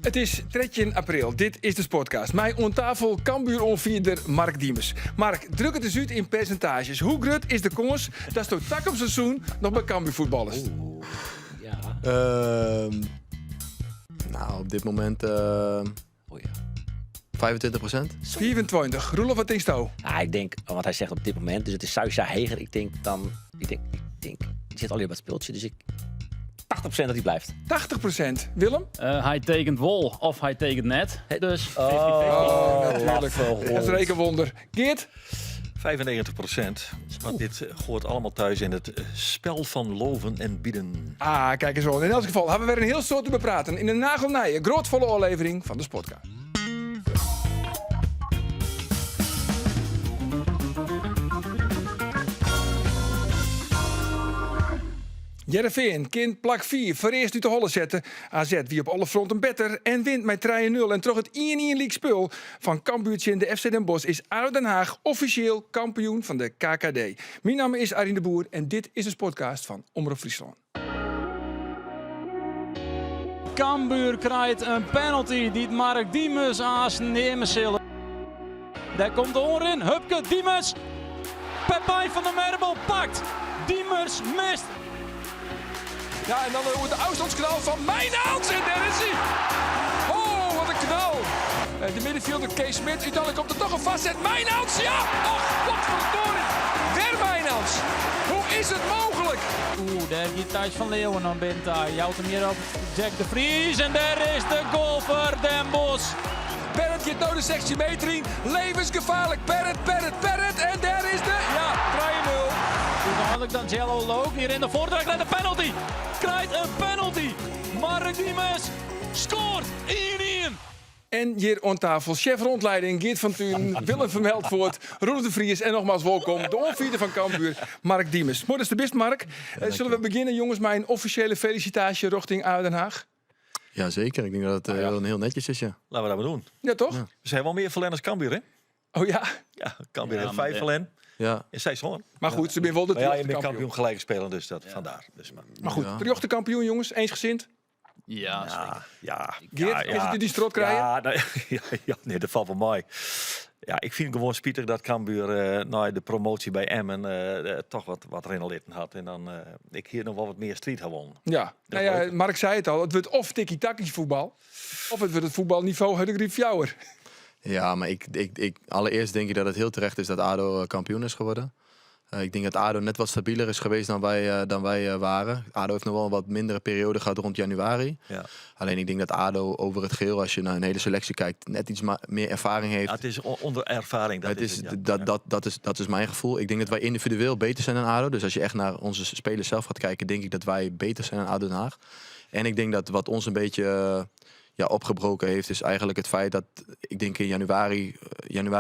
It is 13 april. Dit is de Sportcast. Mei oan tafel Cambuur-oanfierder Mark Diemers. Mark, druk it ris út yn persintaazjes. Hoe grut is de kâns datsto takom seizoen noch by Cambuur fuotballest? Ja. Nou, op dit momint Oh ja. 25%. 25. Roelof, wat tinksto? Ah, ik denk, want hy seit op dit momint, dus it is sawiesa heger. Ik tink dan, ik tink, der sit al wat spultsje, dus ik 80% dat hy bliuwt. 80%. Willem? Hy tekenet wol of hy tekenet net. Dus 50-50. Oh, natuurlijk. Dat is rekenwonder. Geert? 95%. Want dit hoort allemaal thuis in het spel van loven en bieden. Ah, kijk eens aan. In elk geval hebben we weer een heel soad te bepraten yn in nagelnije, grootvolle ôflevering fan de Sportcast. Hearrenfean kin plak 4 foarearst út de holle sette. AZ wie op alle fronten better en wint mei 3-0. En troch it 1-1 lykspul fan Cambuur tsjin de FC Den Bosch is ADO Den Haag offisjeel kampioen fan de KKD. Myn namme is Arjen de Boer en dit is de Sportcast fan Omrop Fryslân. Cambuur krijt in penalty dy't Mark Diemers aanst nimme sil. Dêr komt de oanrin. Hupke, Diemers. Pepijn van der Merbel pakt. Diemers mist. Ja, en dan de ôfstânsknal fan Mijnans. En dêr is hy. Oh, wat in knal. De middenfjilder Kees Smit. Uteinlik komt der toch in foarset. Mijnans, ja! Och, potverdorie. Wer Mijnans. Hoe is it mooglik? Oeh, dêr giet Thijs van Leeuwen oan binnen. Jout him hjir op Jack de Vries. En dêr is de goal foar Den Bosch. Perret giet no de 16 meter yn. Levensgefaarlik. Perret, Perret, Perret. En dêr is de... Ja, 3-0. Uteinlik dan Jello Look hier in de voordracht naar de penalty. Krijt in penalty. Mark Diemers skoart 1-1. En hjir oan tafel chef rondleiding Geert van Tunen, Willem Vermeldvoort, Roelof de Vries en nogmaals wolkom de oanfierder fan Cambuur, Mark Diemers. Moai datst der bist, Mark. Sille we begjinne, jonges, mei in offisjele felisitaasje rjochting ADO Den Haag? Ja, zeker. Ik denk dat het heel netjes is, ja. Laten we dat maar doen. Ja, toch? Ja. We zijn wel meer ferlern as Cambuur, hè? Oh ja? Ja, Cambuur Ja, heeft maar vijf ferlern. Ja. En zij sân. Mar goed, se binne wol de Maar ja, je terjochte bent kampioen. kampioen gelijk spelen, dus dat, vandaar. Dus, maar, Mar goed, Ja. terjochte kampioen, jonges, eensgezind. Ja, zeker. Ja, Geert, ja, is it út dyn strot krije? Ja, nee, ja, nee, dat falt wol mei. Ja, ik fyn it gewoan spitich dat Cambuur nei de promoasje by Emmen toch wat rinne litten hat. En dan, ik hie noch wol wat mear striid ha wollen. Ja, nou ja, Mark sei it al, it wurdt of tikkie-takkie fuotbal, of it wurdt it fuotbalnivo Hurdegaryp fjouwer. Ja, maar allereerst denk ik dat het heel terecht is dat ADO kampioen is geworden. Ik denk dat ADO net wat stabieler is geweest dan wij waren. ADO heeft nog wel een wat mindere periode gehad rond januari. Alleen ik denk dat ADO over het geheel, als je naar een hele selectie kijkt, net iets meer ervaring heeft. Ja, het is onder ervaring. Dat Het is is het, ja. Dat is mijn gevoel. Ik denk dat wij individueel beter zijn dan ADO. Dus als je echt naar onze spelers zelf gaat kijken, denk ik dat wij beter zijn dan ADO Den Haag. En ik denk dat wat ons een beetje opgebroken heeft, is eigenlijk het feit dat ik denk in januari,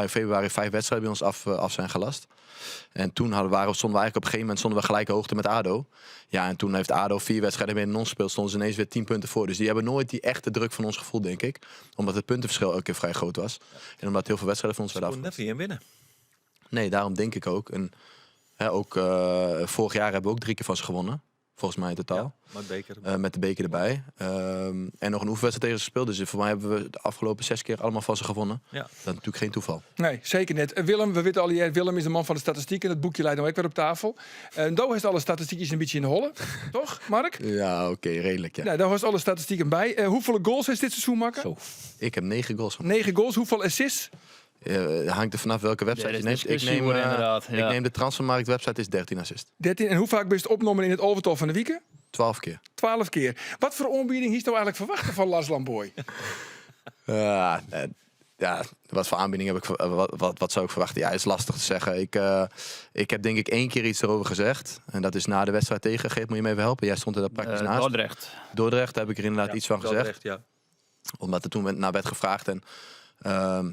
februari 5 wedstrijden bij ons af zijn gelast. En toen hadden, waren, stonden we eigenlijk op een gegeven moment stonden we gelijke hoogte met ADO. Ja, en toen heeft ADO 4 wedstrijden meer dan ons gespeeld, stonden ze ineens weer 10 punten voor. Dus die hebben nooit die echte druk van ons gevoeld, denk ik. Omdat het puntenverschil elke keer vrij groot was. En omdat heel veel wedstrijden van ons werden Ze konden afgelast. net niet in winnen. Nee, daarom denk ik ook. En, hè, ook vorig jaar hebben we ook 3 keer van ze gewonnen. Volgens mij in totaal. Ja, met de beker. Met de beker erbij. En nog een oefenwedstrijd tegen ze gespeeld. Dus voor mij hebben we de afgelopen 6 keer allemaal van ze gewonnen. Dat is natuurlijk geen toeval. Nee, zeker net. Willem, we weten al, jij, Willem is de man van de statistieken. Het boekje leit no ek wer op tafel. Do hast alle statistiekjes in bytsje yn 'e holle. Toch, Mark? Ja, oké, redelijk, ja. Nou, daar hast alle statistieken by. Hoefolle goals hast dit seizoen makke? Zo. Ik heb 9 goals gemaakt. 9 goals. Hoefolle assists? Hangt er vanaf welke website Ja, je dat is neemt. Ik discussie hoor, inderdaad, ja. neem de Transfermarkt website, is 13 assist. 13. En hoe vaak bist opnommen in het alvetal fan de wike? 12 keer. 12 keer. Wat foar oanbieding hiest no eigenlik ferwachte fan Lars Lambooij? Ja, wat voor aanbieding heb ik wat, wat, wat zou ik verwachten? Ja, is lastig te zeggen. Ik heb denk ik 1 keer iets erover gezegd. En dat is na de wedstrijd tegen. Geert, moet je me even helpen? Jij stond er daar praktisch naast. Dordrecht. Dordrecht, daar heb ik er inderdaad Ja, iets van gezegd. Dordrecht, ja. Omdat er toen naar werd gevraagd. En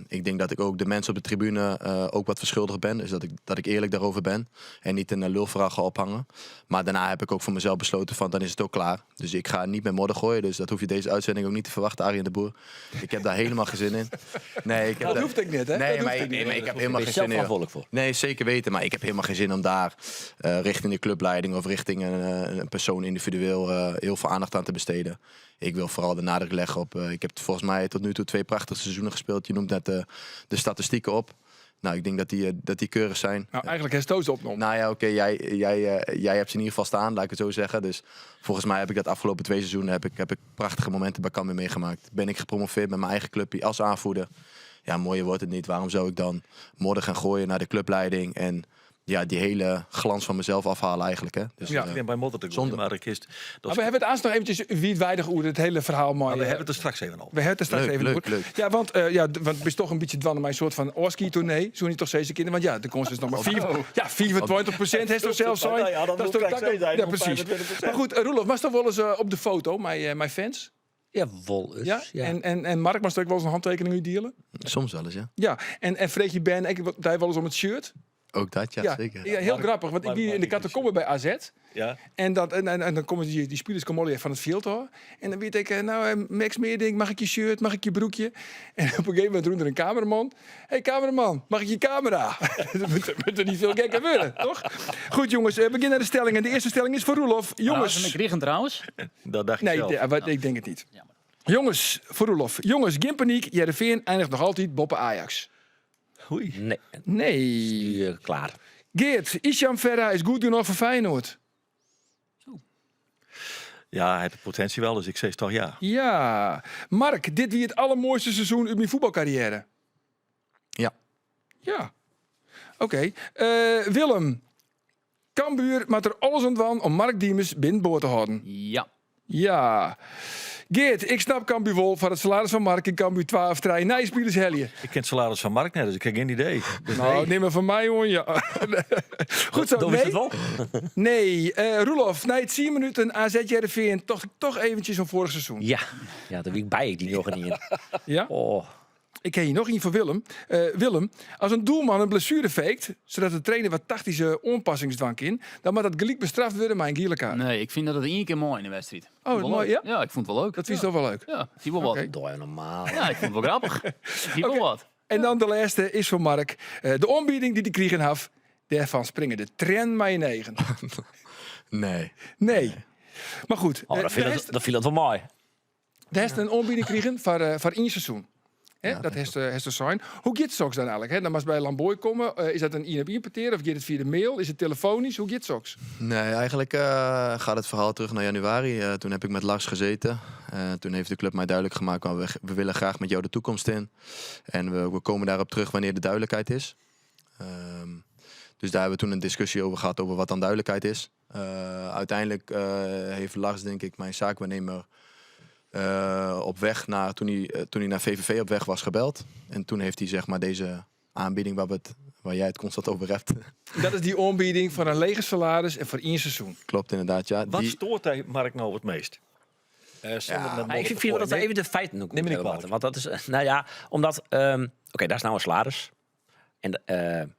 Ik denk dat ik ook de mensen op de tribune ook wat verschuldigd ben. Dus dat ik eerlijk daarover ben. En niet een lulverhaal ga ophangen. Maar daarna heb ik ook voor mezelf besloten van dan is het ook klaar. Dus ik ga niet met modder gooien. Dus dat hoef je deze uitzending ook niet te verwachten, Arjen de Boer. Ik heb daar helemaal geen zin in. Nee, ik heb Dat daar- hoeft ik niet, hè? Nee, Dat maar hoeft ik, nee, maar ik heb Daar helemaal ben je geen zelf zin in. joh. verantwoordelijk voor. Nee, zeker weten. Maar ik heb helemaal geen zin om daar richting de clubleiding of richting een persoon individueel heel veel aandacht aan te besteden. Ik wil vooral de nadruk leggen op. Ik heb volgens mij tot nu toe 2 prachtige seizoenen gespeeld. Je noemt net de statistieken op. Nou, ik denk dat die keurig zijn. Nou, eigenlijk heeft Toos opgenomen. Nou ja, oké, jij hebt ze in ieder geval staan, laat ik het zo zeggen. Dus volgens mij heb ik dat afgelopen 2 seizoenen heb ik prachtige momenten bij Cambuur meegemaakt. Ben ik gepromoveerd met mijn eigen clubje als aanvoerder. Ja, mooier wordt het niet. Waarom zou ik dan modder gaan gooien naar de clubleiding en ja, die hele glans van mezelf afhalen eigenlijk, hè? Dus, Ja. Ik ben bij modder te gooien, zonde. maar ik is, dat Maar we hebben het aanstaan nog eventjes wie het weinig oer het hele verhaal mooi, Maar we hebben het er straks even over. We hebben het er straks Leuk, even leuk, over. leuk. Ja, want ja, want het is toch een beetje dwangen mijn soort van Oski-tournee. Zo niet toch steeds de kinderen. Want ja, de komst is nog maar ja, 24% heeft toch zelfs zijn. Nou ja, dan Dat is moet toch ik dat steeds zijn, Ja, om precies. 25%. Maar goed, Roelof, mag toch wel eens op de foto, mijn fans? Ja, wel eens, Ja? ja. En Mark, mag ook wel eens een handtekening uitdelen? Soms wel eens, ja. Ja, en Freekje Ben, ik daar wel eens om het shirt. Ook dat, ja, Ja, zeker. Ja, heel grappig, want ik Mark wie in de maakt niet catacombe bij AZ. Ja. En, en dan komen die spelers komen al van het veld hoor. En dan weet ik, nou, Max Meerdink, mag ik je shirt, mag ik je broekje? En op een gegeven moment roept er een cameraman. Hey, cameraman, mag ik je camera? Dat moet er niet veel gekker worden, toch? Goed jongens, we beginnen naar de stelling. En de eerste stelling is voor Roelof. Jongens. Nou, ik kregen trouwens. Dat dacht ik Nee, zelf. wat, ik denk het niet. Jammer. Jongens, voor Roelof. Jongens, geen paniek. Heerenveen eindigt nog altijd boppen Ajax. Oei. Nee. Nee. Nu klaar. Geert, Isham Ferra is goed genoeg voor Feyenoord. Ja, hij heeft de potentie wel, dus ik zeg toch ja. Ja. Mark, dit wie het allermooiste seizoen uit mijn voetbalcarrière. Ja. Ja. Oké. Willem, Cambuur maakt er alles aan dwan om Mark Diemers binnenboord te houden. Ja. Ja. Geert, ik snap Cambuur wel van het salaris van Mark in Cambuur 12 trein. Nee, spelers helje. Ik ken het salaris van Mark net, dus ik heb geen idee. Dus Nou, nee. neem maar van mij, hoor. Ja. Goed zo. Dan is Nee. het wel. Nee. Roelof, na het 10 minuten AZ Heerenveen, toch eventjes van vorig seizoen. Ja, ja, daar ben ik bij, ik die nog niet in. Ja? Oh. Ik ken hier nog een van Willem. Willem, als een doelman een blessure faked, zodat de trainer wat tactische aanpassingsdwang in, dan moet dat gelijk bestraft worden met een gele kaart. Nee, ik vind dat het één keer mooi in de wedstrijd. Oh, Vond ik wel mooi, leuk. ja? Ja, ik vond het wel leuk. Dat is ja. toch wel leuk. Ja, ik zie wel wat. Oké. Doe je normaal. Ja, ik vond het wel grappig. Ik zie wel Oké. wat. En dan de laatste is voor Mark. De aanbieding die hij kregen had, daarvan springen de tren maar in negen. Nee. Nee. Maar goed, Oh, dat vind ik dat viel dat wel mooi. de heeft een aanbieding kregen voor één seizoen. Hè, Ja, dat heeft te zijn. Hoe gaat het dan eigenlijk? Hè? Dan mag bij Lamboy komen. Is dat een één op één partij of gaat het via de mail? Is het telefonisch? Hoe gaat het soks? Nee, eigenlijk gaat het verhaal terug naar januari. Toen heb ik met Lars gezeten. Toen heeft de club mij duidelijk gemaakt, we willen graag met jou de toekomst in. En we komen daarop terug wanneer de duidelijkheid is. Dus daar hebben we toen een discussie over gehad, over wat dan duidelijkheid is. Uiteindelijk heeft Lars, denk ik, mijn zaakwaarnemer op weg naar, toen hij naar VVV op weg was gebeld. En toen heeft hij deze aanbieding waar jij het constant over hebt. Dat is die aanbieding voor een lege salaris en voor één seizoen. Klopt inderdaad, ja. Wat Die stoort hij Mark nou het meest? Zonder Ja. met Maar ik modder vind te dat we gooien. even de feiten ook Neem me niet moeten kwalijk. Want dat is, nou ja, omdat, oké, daar is nou een salaris. En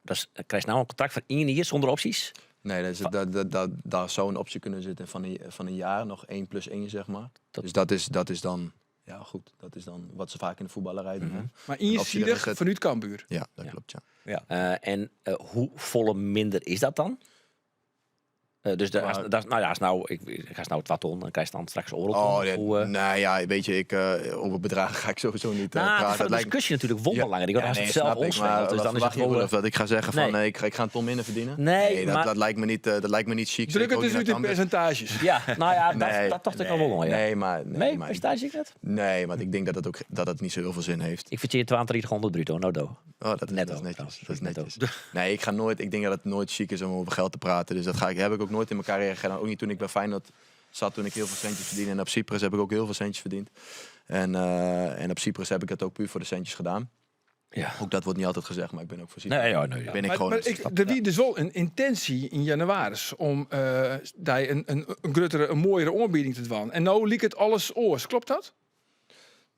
dat is, krijg je nou een contract van 1 jaar zonder opties? Nee, dat is, dat, dat, dat, daar zou een optie kunnen zitten van een jaar, nog 1 plus 1. Dat Dus dat is, dat is dan, ja goed, dat is dan wat ze vaak in de voetballerij doen. hè. Maar Een optie eenzijdig erin zet. vanuit Cambuur. Ja, dat Ja. klopt, ja. En hoe volle minder is dat dan? Dus de, als, dat, nou ja, als nou, ik, ik ga nou 2 ton, dan krijg je dan straks oorlog. Oh, of nee, hoe, nou ja, weet je, ik over bedragen ga ik sowieso niet Nou, praten. dat is Dat de lijkt discussie natuurlijk wel Ja. belangrijk. Want Ja, als nee, het zelf snap ik, omswengelt, maar dus wat dan is het verwacht je, wel, Roelof, dat ik ga zeggen van, Nee. nee, ik ga een ton minder verdienen? Nee, Nee, maar dat lijkt me niet chic. Druk zeker het ook dus niet uit in naar Cambuur. percentages. Ja, nou ja, dat, Nee. dat dacht ik al wel mooi. Ja. Nee, maar, nee, Nee, maar percentage ik dat? Nee, want ik denk dat het ook, dat het niet zo heel veel zin heeft. Ik verdien 3200 bruto, nou do. Oh, dat is Netto, dat is netjes. trouwens. Dat is Netto. netjes. Nee, ik ga nooit. Ik denk dat het nooit chic is om over geld te praten. Dus dat heb ik ook nooit in mijn carrière gedaan. Ook niet toen ik bij Feyenoord zat, toen ik heel veel centjes verdiende. En op Cyprus heb ik ook heel veel centjes verdiend. En op Cyprus heb ik dat ook puur voor de centjes gedaan. Ja. Ook dat wordt niet altijd gezegd, maar ik ben ook voor Cyprus. Nee, ja, nee, ja. Ben ik Maar, gewoon maar ik, er wie dus wel een intentie in januari om daar een grotere, een mooiere aanbieding te doen. En nou liep het alles oors. Klopt dat?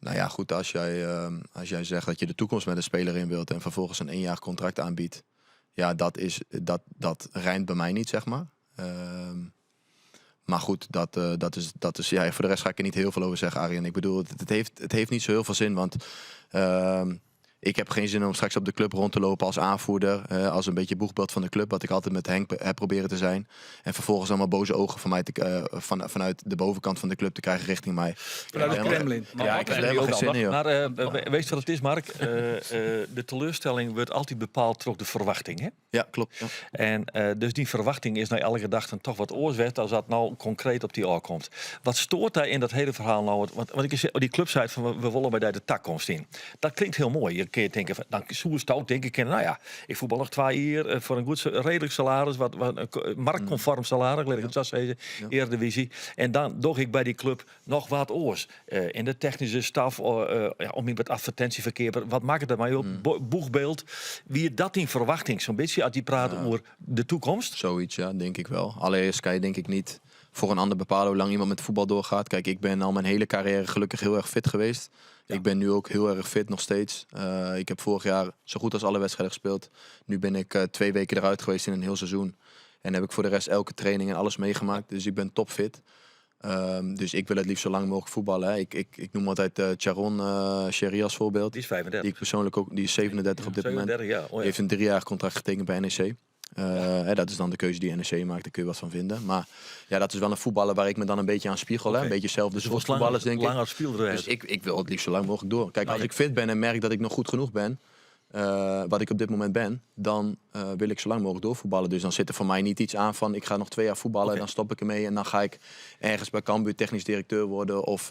Nou ja, goed, als jij zegt dat je de toekomst met een speler in wilt en vervolgens een eenjarig contract aanbiedt, ja, dat rijmt bij mij niet, zeg maar. Maar goed, dat is, ja, voor de rest ga ik er niet heel veel over zeggen, Arjen. Ik bedoel, het heeft niet zo heel veel zin, want ik heb geen zin om straks op de club rond te lopen als aanvoerder, als een beetje boegbeeld van de club, wat ik altijd met Henk heb proberen te zijn. En vervolgens allemaal boze ogen van mij vanuit de bovenkant van de club te krijgen richting mij. Vanuit het Kremlin. Ja, ik heb er helemaal geen zin in, joh. Maar weet je wat het is, Mark? De teleurstelling wordt altijd bepaald door de verwachting, hè? Ja, klopt. Ja. En dus die verwachting is naar elke dag dan toch wat oorwet als dat nou concreet op die oor komt. Wat stoort daar in dat hele verhaal nou? Want ik zeg, die club zei van we willen bij de toekomst in. Dat klinkt heel mooi. Je kunt denken, van, dan zo stout denk ik, nou ja, ik voetbal nog 2 jaar voor een goed redelijk salaris, wat een marktconform salaris, laat ik het zo zeggen, Eredivisie. En dan doe ik bij die club nog wat oors. In de technische staf, ja, om in het advertentieverkeer, wat maakt het er maar op? Boegbeeld. Wie dat in verwachting, zo'n beetje, als die praat over de toekomst? Zoiets, ja, denk ik wel. Allereerst kan je denk ik niet voor een ander bepalen hoe lang iemand met voetbal doorgaat. Kijk, ik ben al mijn hele carrière gelukkig heel erg fit geweest. Ik ben nu ook heel erg fit nog steeds. Ik heb vorig jaar zo goed als alle wedstrijden gespeeld. Nu ben ik 2 weken eruit geweest in een heel seizoen. En heb ik voor de rest elke training en alles meegemaakt. Dus ik ben topfit. Dus ik wil het liefst zo lang mogelijk voetballen. Hè. Ik noem altijd Tjaronn Chery als voorbeeld. Die is 35. Die ik persoonlijk ook, die is 37 op dit moment. 37, ja. Oh, ja. Die heeft een 3-jarig contract getekend bij NEC. Hè, dat is dan de keuze die NEC maakt, daar kun je wat van vinden. Maar ja, dat is wel een voetballer waar ik me dan een beetje aan spiegel. Hè. Een beetje hetzelfde Dus soort wordt langer voetballers, denk ik. Langer speelder Dus ik wil het liefst zo lang mogelijk door. Kijk, als ik fit ben en merk dat ik nog goed genoeg ben, wat ik op dit moment ben, dan wil ik zo lang mogelijk doorvoetballen. Dus dan zit er voor mij niet iets aan van ik ga nog 2 jaar voetballen en dan stop ik ermee en dan ga ik ergens bij Cambuur technisch directeur worden of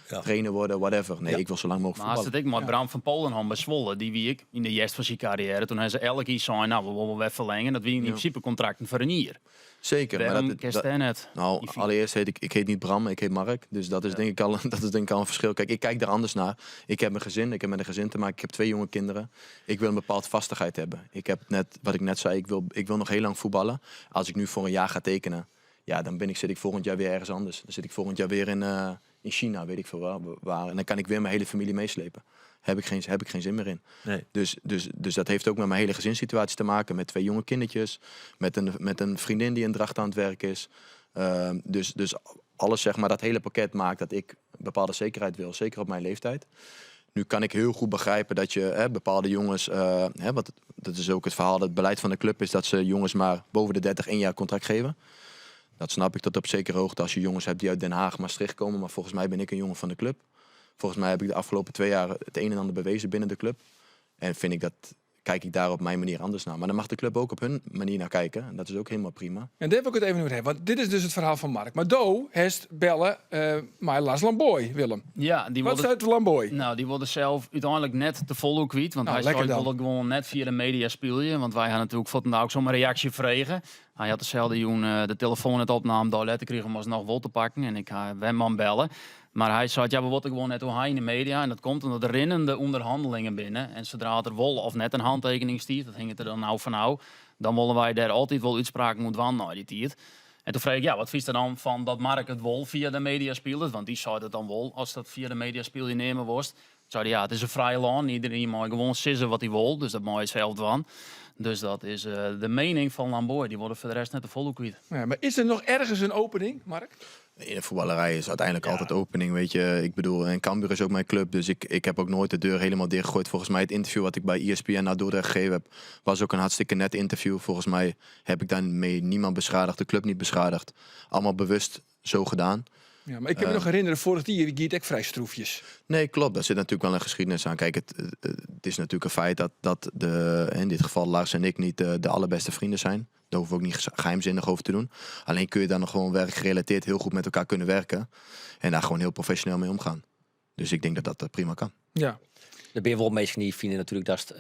trainer worden, whatever. Nee, ik wil zo lang mogelijk Maar als voetballen. het ik maar Bram van Polen bij Zwolle, die wie ik in de eerste van zijn carrière, toen hij ze elke keer zei, nou, we willen wel verlengen, dat wie in principe contracten voor een jaar. Zeker, maar Waarom kerst hij net? Die vier. Allereerst heet ik, ik heet niet Bram, ik heet Mark. Dus dat is denk ik al, dat is denk ik al een verschil. Kijk, ik kijk daar anders naar. Ik heb een gezin, ik heb met een gezin te maken. Ik heb 2 jonge kinderen. Ik wil een bepaald vastigheid hebben. Ik heb net, wat ik net zei, ik wil nog heel lang voetballen. Als ik nu voor een jaar ga tekenen, ja, dan zit ik volgend jaar weer ergens anders. Dan zit ik volgend jaar weer in China, weet ik veel waar. En dan kan ik weer mijn hele familie meeslepen. Heb ik geen zin meer in. Dus dat heeft ook met mijn hele gezinssituatie te maken. Met 2 jonge kindertjes. Met een vriendin die in Drachten aan het werk is. Dus alles, dat hele pakket maakt dat ik een bepaalde zekerheid wil. Zeker op mijn leeftijd. Nu kan ik heel goed begrijpen dat je, hè, bepaalde jongens... hè, want dat is ook het verhaal, dat het beleid van de club is dat ze jongens maar boven de 30 1 jaar contract geven. Dat snap ik tot op zekere hoogte als je jongens hebt die uit Den Haag, Maastricht komen. Maar volgens mij ben ik een jongen van de club. Volgens mij heb ik de afgelopen 2 jaar het een en ander bewezen binnen de club. En kijk ik daar op mijn manier anders naar. Maar dan mag de club ook op hun manier naar kijken. En dat is ook helemaal prima. En daar wil ik het even over hebben. Want dit is dus het verhaal van Mark. Maar Do heeft bellen maar Lars Lambooij, Willem. Ja, die Wat worden zei Lambooij? Nou, die worden zelf uiteindelijk net te volle kwijt. Want Nou, hij lekker zei dan. dat gewoon net via de media spelen. Want wij hadden natuurlijk voor het ook zomaar reactie vregen. Hij had dezelfde jongen de telefoon net opnam. Daar letter kreeg om alsnog wol te pakken. En ik ga hem bellen. Maar hij zei, ja, we worden gewoon net hoe hij in de media. En dat komt omdat er rinnende onderhandelingen binnen. En zodra er wol of net een handtekening stiert, dat hing het er dan nou van nou, dan willen wij daar altijd wel uitspraak moeten van naar die tijd. En toen vroeg ik, ja, wat vies er dan van dat Mark het wol via de media speelde? Want die zei het dan wol, als dat via de media speelde nemen was. Toen zei hij, ja, het is een vrije land. Iedereen mag gewoon sissen wat hij wil. Dus dat mag je zelf doen. Dus dat is de mening van Lambooij. Die worden voor de rest net de volle kwijt. Ja, maar is er nog ergens een opening, Mark? In de voetballerij is uiteindelijk altijd opening, weet je. Ik bedoel, en Cambuur is ook mijn club, dus ik heb ook nooit de deur helemaal dichtgegooid. Volgens mij het interview wat ik bij ESPN naar Dordrecht gegeven heb, was ook een hartstikke net interview. Volgens mij heb ik daarmee niemand beschadigd, de club niet beschadigd. Allemaal bewust zo gedaan. Ja, maar ik kan me nog herinneren, vorig jaar giet ik vrij stroefjes. Nee, klopt. Daar zit natuurlijk wel een geschiedenis aan. Kijk, het is natuurlijk een feit dat in dit geval Lars en ik niet de allerbeste vrienden zijn. Daar hoeven we ook niet geheimzinnig over te doen. Alleen kun je dan nog gewoon werkgerelateerd heel goed met elkaar kunnen werken. En daar gewoon heel professioneel mee omgaan. Dus ik denk dat dat prima kan. De ben wel mensen die vinden natuurlijk dat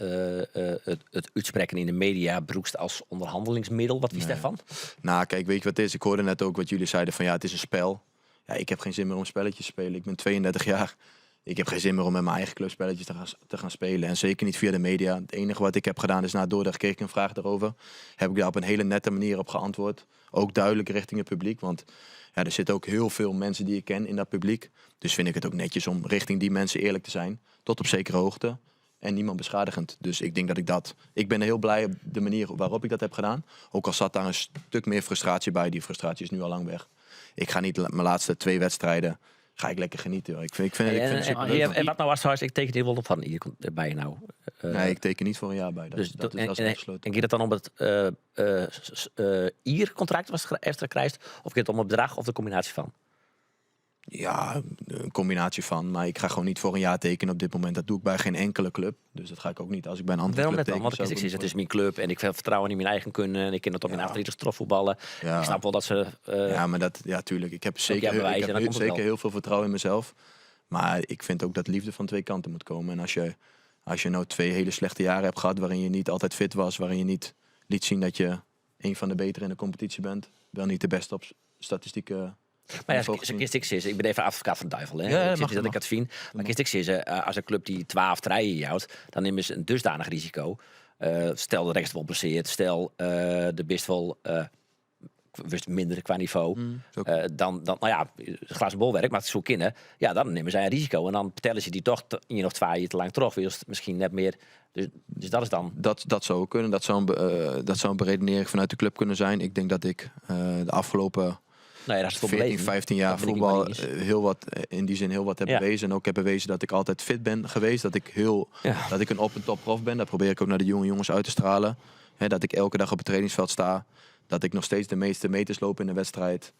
het uitspreken in de media broekst als onderhandelingsmiddel. Wat is daarvan? Nou, kijk, weet je wat het is? Ik hoorde net ook wat jullie zeiden van ja, het is een spel. Ja, ik heb geen zin meer om spelletjes te spelen. Ik ben 32 jaar. Ik heb geen zin meer om met mijn eigen club spelletjes te gaan spelen. En zeker niet via de media. Het enige wat ik heb gedaan is na Dordrecht kreeg ik een vraag daarover. Heb ik daar op een hele nette manier op geantwoord. Ook duidelijk richting het publiek. Want Ja, er zitten ook heel veel mensen die ik ken in dat publiek. Dus vind ik het ook netjes om richting die mensen eerlijk te zijn. Tot op zekere hoogte. En niemand beschadigend. Dus ik denk dat ik dat. Ik ben heel blij op de manier waarop ik dat heb gedaan. Ook al zat daar een stuk meer frustratie bij. Die frustratie is nu al lang weg. Ik ga niet mijn laatste twee wedstrijden. Ga ik lekker genieten. Hoor. Ik vind En, het en, superleuk. en, en wat nou als ik teken die wel op van hier komt erbij nou. Nee, ik teken niet voor een jaar bij. Dat, Dus dat is, en, dat is en, afgesloten. en gaat het dan om het IR-contract wat ze extra krijgt? Of gaat het om het bedrag of de combinatie van? Ja, een combinatie van. Maar ik ga gewoon niet voor een jaar tekenen op dit moment. Dat doe ik bij geen enkele club. Dus dat ga ik ook niet als ik bij een andere Waarom club net dan? teken. Want ik, zou ik ik zeg, ook het is mijn club en ik heb vertrouwen in mijn eigen kunnen. En ik ken het op mijn Ja. 38 strafvoetballen. Ja. Ik snap wel dat ze... Ja, maar dat, ja, tuurlijk. Ik heb zeker, jij heel, ik bewijzen heb en dan komt het zeker wel. heel veel vertrouwen in mezelf. Maar ik vind ook dat liefde van twee kanten moet komen. En als je nou twee hele slechte jaren hebt gehad waarin je niet altijd fit was, waarin je niet liet zien dat je een van de betere in de competitie bent, wel niet de beste op statistieken. Maar ja, niveau ze gezien. kist ik zitten. Ik ben even advocaat van de duivel. Hè. Ja, ja, ik zeg mag, niet dat ik mag. het vind. Maar kist ik zitten, als een club die 12 rijen houdt, dan nemen ze een dusdanig risico. Stel de rechts wel blesseert, stel de best wel wist minder qua niveau. Is ook- Dan, nou ja, glazen bolwerk, maar het zo kennen. Ja, dan nemen zij een risico. En dan vertellen ze die toch één of twee jaar te lang terug. Wil misschien net meer. Dus dat is dan. Dat zou ook kunnen. Dat zou een beredenering vanuit de club kunnen zijn. Ik denk dat ik de afgelopen Nou ja, dat is het 14, beleven. 15 jaar Dat ben ik voetbal niet mee eens. heel wat, in die zin heel wat heb Ja. bewezen. En ook heb bewezen dat ik altijd fit ben geweest. Dat ik, heel, Ja. dat ik een op- en top prof ben. Dat probeer ik ook naar de jonge jongens uit te stralen. Hè, dat ik elke dag op het trainingsveld sta. Dat ik nog steeds de meeste meters loop in de wedstrijd.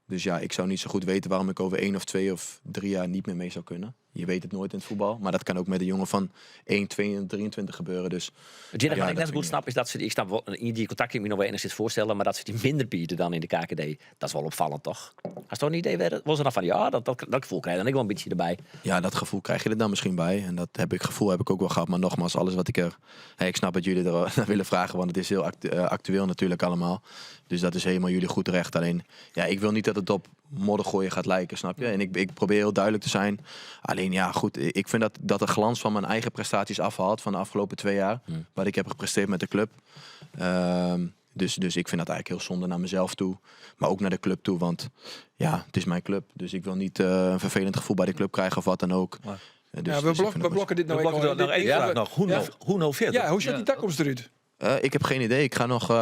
Dus ja, ik zou niet zo goed weten waarom ik over 1 of 2 of 3 jaar niet meer mee zou kunnen. Je weet het nooit in het voetbal. Maar dat kan ook met een jongen van 1, 2 en 23 gebeuren. Dus Het enige Ja, wat ik dat net zo vind goed ik snap is dat ze, ik snap wel, die contact kan ik me nog wel enigszins voorstellen, maar dat ze die minder bieden dan in de KKD, dat is wel opvallend toch? Als toch een idee werd, was er dan van ja, dat gevoel krijg je dan ik wel een beetje erbij. Ja, dat gevoel krijg je er dan misschien bij. En dat gevoel heb ik ook wel gehad. Maar nogmaals, alles wat ik er... Hey, ik snap dat jullie er naar willen vragen, want het is heel actueel natuurlijk allemaal. Dus dat is helemaal jullie goed recht. Alleen, ja, ik wil niet dat het op modder gooien gaat lijken, snap je? En ik probeer heel duidelijk te zijn. Alleen, ja, goed, ik vind dat de glans van mijn eigen prestaties afhaalt van de afgelopen 2 jaar. Wat ik heb gepresteerd met de club. Dus ik vind dat eigenlijk heel zonde naar mezelf toe. Maar ook naar de club toe, want ja, het is mijn club. Dus ik wil niet een vervelend gevoel bij de club krijgen of wat dan ook. Maar- Dus, Ja, we, dus ik blok, vind we dat blokken dit We nou blokken even. er nog één Ja, vraag we- nog. Hoe ja. nou verder? Ja, hoe ziet die toekomst eruit? Ik heb geen idee. Ik ga nog. Hè,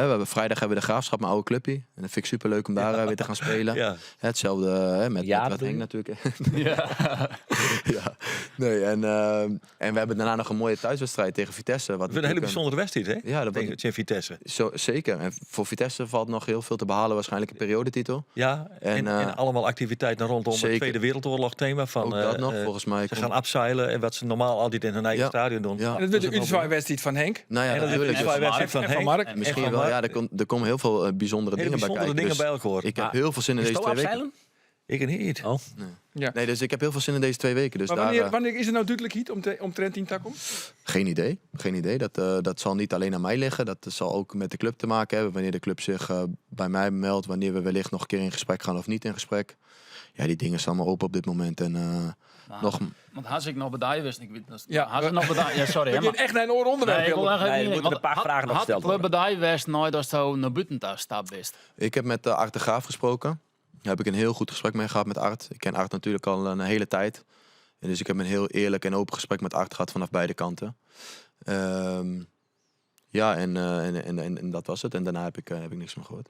we hebben, vrijdag hebben we de Graafschap, mijn oude clubje. En dat vind ik superleuk om daar weer te gaan spelen. Ja. Hetzelfde hè, Ja, met wat bedoel Henk je? natuurlijk. Ja. Nee, en we hebben daarna nog een mooie thuiswedstrijd tegen Vitesse. Wat Het wordt een hele natuurlijk bijzondere wedstrijd, hè? Ja, dat tegen wordt- tegen Vitesse. Zo, zeker. En voor Vitesse valt nog heel veel te behalen, waarschijnlijk een periodetitel. Ja, en, En, en allemaal activiteiten rondom het zeker. Tweede Wereldoorlog thema. Van, Ook dat nog, volgens mij. Ze komt- gaan abseilen en wat ze normaal altijd in hun eigen Ja. stadion doen. Ja. En dat wordt de Utrecht-wedstrijd van Henk. Nou ja, En dat is natuurlijk. de Dus wedstrijd van En van Henk. Mark. En Misschien van wel. Mark. Ja, er komen heel veel bijzondere Hele dingen bij bijzondere kijken. dingen Dus bij elkaar. Ik heb Maar- heel veel zin in Is deze het 2 weken. abseilen? Ik niet. Oh. Ja. Nee, dus ik heb heel veel zin in deze 2 weken. Dus Maar daar, wanneer is er nou duidelijk iets omtrent die toekomst? Geen idee. Geen idee. Dat zal niet alleen aan mij liggen. Dat zal ook met de club te maken hebben. Wanneer de club zich bij mij meldt. Wanneer we wellicht nog een keer in gesprek gaan of niet in gesprek. Ja, die dingen staan allemaal open op dit moment. En Maar- nog... Want had ik nog bedij wist, ik weet dat. Ja. Had ik nog bedij, ja, sorry. We hè, gaan maar- echt naar een oor onderwerp. Nee, ik wil Willem. echt even Nee, er niet- moeten een want paar vragen nog had gesteld de club bedij west nooit als zo naar buiten daar stap wist. Ik heb met Art de Graaf gesproken. Daar heb ik een heel goed gesprek mee gehad met Art. Ik ken Art natuurlijk al een hele tijd. En dus ik heb een heel eerlijk en open gesprek met Art gehad vanaf beide kanten. Ja, en dat was het. En daarna heb ik niks meer gehoord.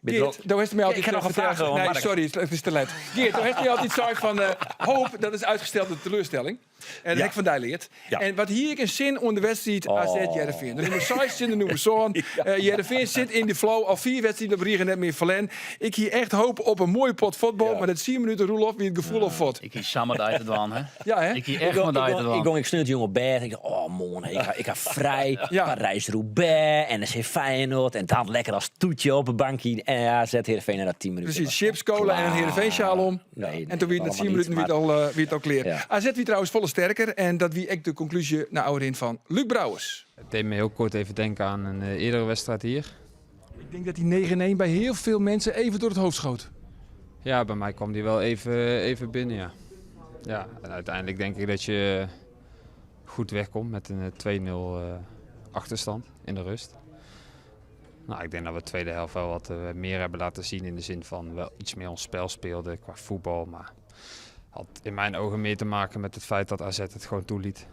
Geert, daar heeft mij altijd Ik ga nog een verteld- vraag, hoor, Nee, Mark. sorry, het is te laat. Geert, daar heeft mij altijd zei van hoop, dat is uitgestelde teleurstelling. En dat Ja. ik van daar leert. Ja. En wat hier ik een zin onder de wedstrijd AZ Heerenveen. De nummer 6 zin de nummer zoon. Heerenveen zit in de flow. Al 4 wedstrijden op Riegen net meer verlen. Ik hier echt hoop op een mooie pot voetbal. Maar dat 10 minuten Roelof wie het gevoel of vod. Ik kies samen daar te dwaan, hè. Ja, hè? Ik kies Ik echt maar daar te ik dwaan. gong ik sneurt jongen op bed. Ik dacht, oh man, ik ga vrij. Ja. Parijs-Roubaix, NEC Feyenoord. En dan lekker als toetje op een bankje. En ja, zet Heerenveen na 10 minuten. Precies, chips, cola en een Heerenveen sjaal om. Nee, En toen wie het na allemaal 10 minuten niet, wie het al, wie het al kleer. Ja. AZ wie trouwens volle sterker. En dat wie echt de conclusie naar Ouderin van Luc Brouwers. Het deed me heel kort even denken aan een eerdere wedstrijd hier. Ik denk dat die 9-1 bij heel veel mensen even door het hoofd schoot. Ja, bij mij kwam die wel even binnen, ja. Ja, en uiteindelijk denk ik dat je goed wegkomt met een 2-0 achterstand in de rust. Nou, ik denk dat we de tweede helft wel wat meer hebben laten zien. In de zin van wel iets meer ons spel speelden qua voetbal. Maar had in mijn ogen meer te maken met het feit dat AZ het gewoon toeliet.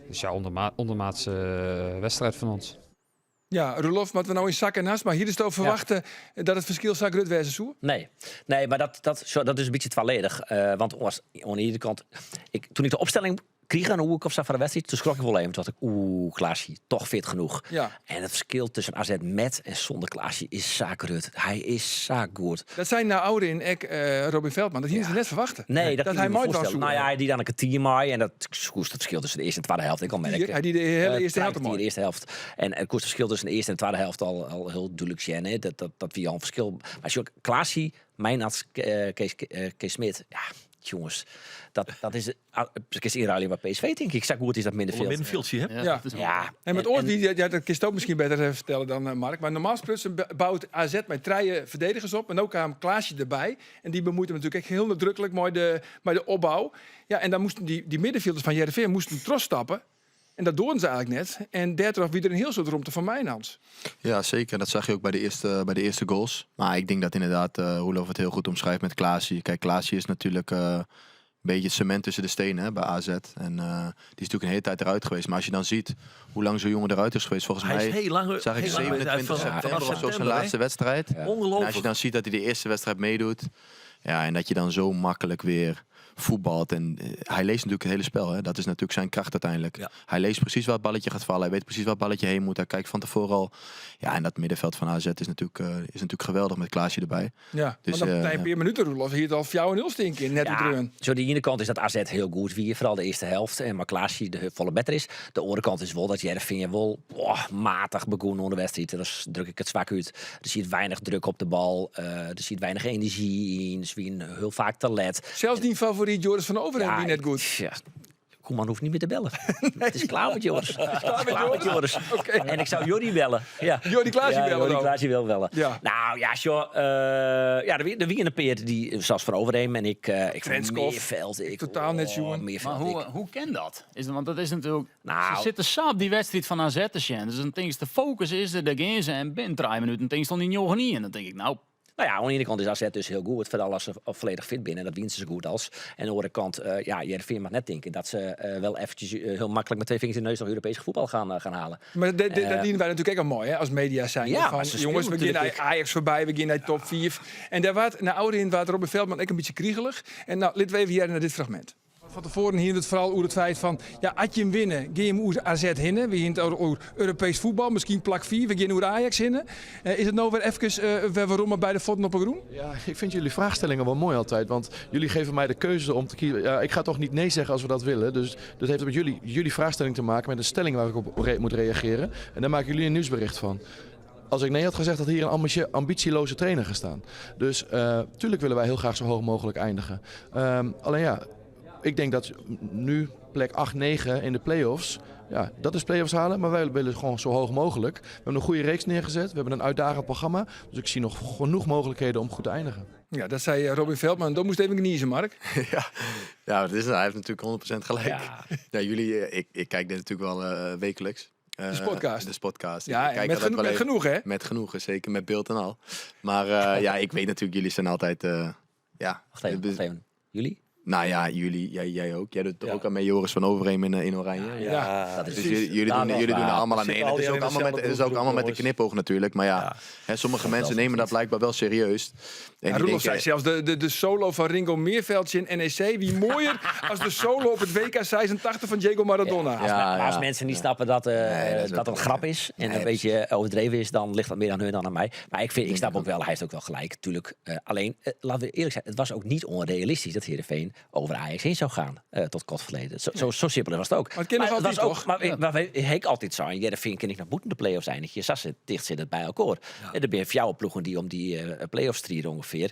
Dus ja, ondermaatse wedstrijd van ons. Ja, Roelof, wat we nou in zak en as, maar hier is het over verwachten dat het verschil zak grut wêze soe? Nee, nee, maar dat is een beetje tweeledig. Want was, aan de ene kant, toen ik de opstelling kreeg aan hoe ik op zat van de wedstrijd, toen schrok ik wel even. Toen dacht ik, oeh, Clasie, toch fit genoeg. En het verschil tussen AZ met en zonder Clasie is zakrut. Hij is zaakgoed. Dat zijn nou ouder in ek, Robin Veldman. Dat hier ze net verwachten. Nee, dat Dat kan hij ik me mooi was voorstellen. Nou ja, hij die dan een kwartier maai en dat koest het verschil tussen de eerste en tweede helft. Ik kan merken. Hier, hij die de hele eerste helft De mooi. eerste helft. En het koest het verschil tussen de eerste en de tweede helft al heel duidelijk zijn. Hè. Dat wie al een verschil. Maar als je ook Clasie, mijn had Kees Smit, ja, jongens, dat is, ah, het is inruiling bij PSV, denk ik. Zag hoe het is dat middenveld. Middenveldje, hè? Ja, Ja. dat is wel- Ja. En met Oort, die, ja, dat kun je ook misschien beter even vertellen dan Mark. Maar normaal gesproken bouwt AZ met drie verdedigers op. En ook kwam Klaasje erbij. En die bemoeide hem natuurlijk echt heel nadrukkelijk met de opbouw. Ja, en dan moesten die middenvelders van Heerenveen moesten trots stappen. En dat doen ze eigenlijk net. En daardoor wie er een heel soort romte van Mijnans. Ja, zeker. Dat zag je ook bij de eerste goals. Maar ik denk dat inderdaad Roelof het heel goed omschrijft met Clasie. Clasie is natuurlijk een beetje het cement tussen de stenen, hè, bij AZ. En die is natuurlijk een hele tijd eruit geweest. Maar als je dan ziet hoe lang zo'n jongen eruit is geweest, volgens Hij is mij heel lang, zag ik heel lang 27 vanaf september of zo zijn september, hè? laatste wedstrijd. Ja. En Ongelooflijk. als je dan ziet dat hij de eerste wedstrijd meedoet, ja, en dat je dan zo makkelijk weer voetbalt. En hij leest natuurlijk het hele spel. Hè. Dat is natuurlijk zijn kracht uiteindelijk. Hij leest precies waar het balletje gaat vallen. Hij weet precies waar het balletje heen moet. Hij kijkt van tevoren al. Ja, en dat middenveld van AZ is natuurlijk geweldig met Klaasje erbij. Ja, Dus, want dan een ja. paar minuten, Roelof, hier het al fjouw en nul stinken in, net Ja, op de run. zo de ene kant is dat AZ heel goed wie, vooral de eerste helft. En maar Klaasje de volle beter is. De andere kant is wel dat Heerenveen wel, boah, matig begon onder de wedstrijd. Dus druk ik het zwak uit. Er zit weinig druk op de bal. Er zit weinig energie in. Ze zijn heel vaak te let. Zelfs die favoriet Joris van Overheem, Ja, die net goed. Ja, Koeman hoeft niet meer te bellen. Het is klaar met Joris. Het is klaar met Joris. Oké. En ik zou Jordi bellen. Ja. Jordi Klaasje Ja, bellen Jordi dan. Klaasje wil bellen. Ja. Nou ja, joh, ja, er wie een peer die zelfs van Overheem en ik vond Trenskov. Meerveld, ik, Totaal net oh, jongen. Meerveld, Maar ik. hoe ken dat? Is dat? Want dat is natuurlijk... Nou. Ze zitten zo op die wedstrijd van AZ te zien. Dus dan denk ik, de focus is er, daar gaan ze en binnen 3 minuten denk ik, stond die nul niet. En dan denk ik, nou... Nou ja, aan de ene kant is AZ dus heel goed, vooral als ze volledig fit binnen. En dat wint ze zo goed als. En aan de andere kant, ja, Heerenveen mag net denken dat ze wel eventjes heel makkelijk met 2 vingers in de neus nog Europees voetbal gaan halen. Maar dat dienen wij natuurlijk ook al mooi, hè, als media zijn. Ja, van, maar ze jongens, we spelen gaan naar natuurlijk Ajax voorbij, we gaan naar top 4. En daar waard, naar Ouderin waard Robin Veldman ook een beetje kriegelig. En nou, laten we even hier naar dit fragment. Van tevoren hier het vooral over het feit van, ja, had je hem winnen, ga je hem oer AZ hinnen. We gaan het over Europees voetbal, misschien plak 4, we gaan oer Ajax hinnen. Is het nou weer even weer waarom maar bij de voeten op een groen? Ja, ik vind jullie vraagstellingen wel mooi altijd, want jullie geven mij de keuze om te kiezen. Ja, ik ga toch niet nee zeggen als we dat willen. Dus dat heeft met jullie vraagstelling te maken, met een stelling waar ik op moet reageren. En daar maken jullie een nieuwsbericht van. Als ik nee had gezegd, had hier een ambitieloze trainer gestaan. Dus tuurlijk willen wij heel graag zo hoog mogelijk eindigen. Alleen ja, ik denk dat nu plek 8, 9 in de play-offs, ja, dat is play-offs halen, maar wij willen gewoon zo hoog mogelijk. We hebben een goede reeks neergezet, we hebben een uitdagend programma. Dus ik zie nog genoeg mogelijkheden om goed te eindigen. Ja, dat zei Robin Veldman. Dat moest even kniezen, Mark. Ja, ja, dat is, hij heeft natuurlijk 100% gelijk. Ja. Ja, jullie, ik kijk dit natuurlijk wel wekelijks. De Sportcast. De Sportcast. Ja, Ik en kijk altijd wel met even. genoeg, hè? Met genoegen, zeker met beeld en al. Maar ja, ik weet natuurlijk, jullie zijn altijd... ja. Wacht even, wacht even. Jullie? Nou ja, jullie, jij ook. Jij doet toch Ja. ook aan mee Joris van Overheem in Oranje. Ja. Ja. Dat is Dus precies. jullie Daar was doen er waar. allemaal aan We mee. zitten En het is al ook in allemaal met, dezelfde het is ook allemaal met de groep, knipoog natuurlijk. Maar ja, Ja. hè, sommige Dat mensen is nemen dat niet. blijkbaar wel serieus. En Ja, die Roelof denken, zei zelfs de solo van Ringo Meerveld in NEC. Wie mooier als de solo op het WK 86 van Diego Maradona. Ja, Ja, maar als ja. mensen niet snappen Nee, dat is dat ook het een grap is en Nee, een beetje overdreven is, dan ligt dat meer aan hun dan aan mij. Maar ik snap ik ook wel, hij heeft ook wel gelijk, natuurlijk. Alleen, laten we eerlijk zijn, het was ook niet onrealistisch dat Heerenveen over Ajax heen zou gaan tot kort verleden. Zo simpel was het ook. Maar het kennen Maar we het was altijd, ook, maar maar wij, ik altijd zo, en Heerenveen ken ik nog moeten de play-offs eindigen. Zas zit dicht zit het bij elkaar. En er zijn jouw ploegen die om die play-offs strijden ongeveer.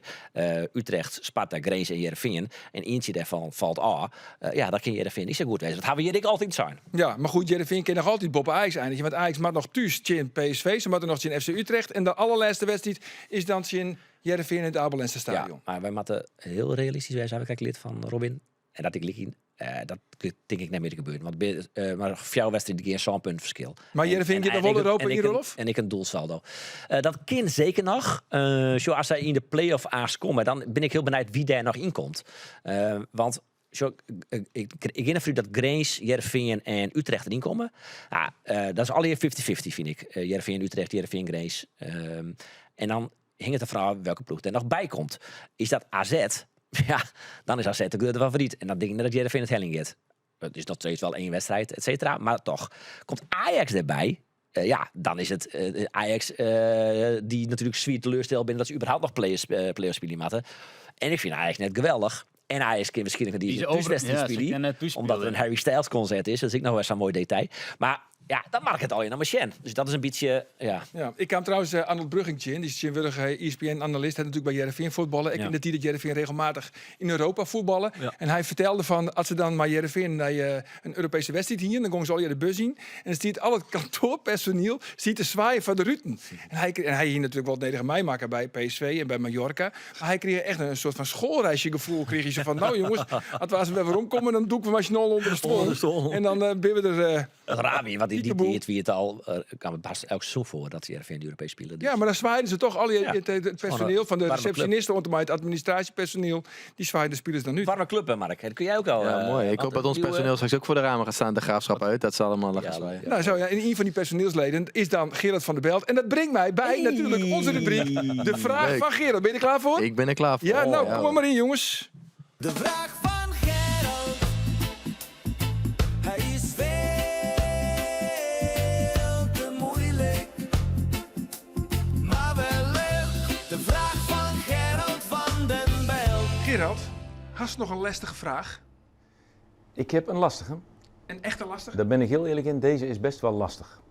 Utrecht, Sparta, Grace en Heerenveen. En eentje daarvan valt af. Ja, dat kan Heerenveen niet zo goed wezen. Dat hebben we hier ik altijd zijn. Ja, maar goed, Heerenveen kan nog altijd boppen Ajax eindigen. Want Ajax moet nog thuis tegen PSV, ze moeten nog tegen FC Utrecht. En de allerlaatste wedstrijd is dan tegen Heerenveen in het Abe Lenstra Ja, Stadion. maar wij moeten heel realistisch zijn. We kijken lid van Robin. En dat ik lig in Dat tink ik net mear te gebeuren. Want mar fjouwer wedstriden gean sân punten ferskil. Mar Hearrenfean giet noch wol Europa yn, Roelof? En ek in doelsaldo. Dat kin seker noch. Sjoch, as sy yn de play-off aanst komme, dan bin ik hiel benijd wie dêr noch yn komt. Want sjoch, ik gean derfan út dat Grins, Hearrenfean en Utrecht deryn komme. Ja, dat is allegear fifty-fifty, fyn ik. Hearrenfean, Utrecht, Hearrenfean, Grins. En dan hinget der fanôf welke ploech der noch by komt. Is dat AZ? Ja, dan is AZ de grutte favoryt. En dan tink ik net dat Hearrenfean it heljen giet. It is noch steeds wol één wedstriid, et cetera. Mar toch, komt Ajax derby? Ja, dan is it Ajax dy't natuerlik swier teleursteld binne dat se überhaupt noch play-offs spylje moatte. En ik fyn Ajax net geweldich. En Ajax kin wierskynlik net dy thúswedstriid spylje, omdat der in Harry Styles konsert is. Dat is ek noch wer sa'n moai detail. Mar ja, dan moat ik it allegear noch mar sjen. Dus dat is in bytsje, ja. Ja, ik kaam trouwens Arnold Bruggink tsjin. Dy is tsjintwurdich ESPN-analist. Hat natuerlik by Hearrenfean fuotballe. Ek yn de tiid dat Hearrenfean regelmatich yn Europa fuotballe. En hy fertelde fan, as se dan mei Hearrenfean nei in Europeeske wedstriid hienen, dan gongen se allegear de bus yn. En dan stiet al it kantoarpersoniel stiet te swaaien foar de ruten. En hy hie natuerlik wol it nedige meimakke by PSV en by Mallorca. Mar hy krige echt in soart fan schoolreisjegefoel. Krige hy sa fan, no jonges, as we aanst wer weromkomme, dan dûke we mei syn allen ûnder de stoel. En dan binne we der. Dat raar wie, want yn dy tiid wie it al, kaam it hast elk seizoen foar dat Hearrenfean de Europees spile. Ja, mar dan swaaiden se toch al it personiel fan de resepsjonisten oant en mei it administraasjepersoniel, dy swaaiden de spilers dan út. Warme club, hè, Mark. Dat kun jij ook al. Ja, mooi. Ik hoop dat ons personeel straks ook voor de ramen gaat staan, de Graafschap uit. Dat ze allemaal gaan zwaaien. Nou, zo, ja, en een van die personeelsleden is dan Gerard van der Belt. En dat brengt mij bij natuurlijk onze rubriek, de vraag Leuk. van Gerard. Ben je er klaar voor? Ik ben er klaar voor. Ja, nou, kom maar in, jongens. De vraag van Gerard. Hij is veel te moeilijk, maar wel leuk. De vraag van Gerard van den Belt. Gerard, hast noch in lestige fraach? Ik heb in lastige. In echte lastige? Daar ben ik heel eerlijk in. Deze is best wel lastig.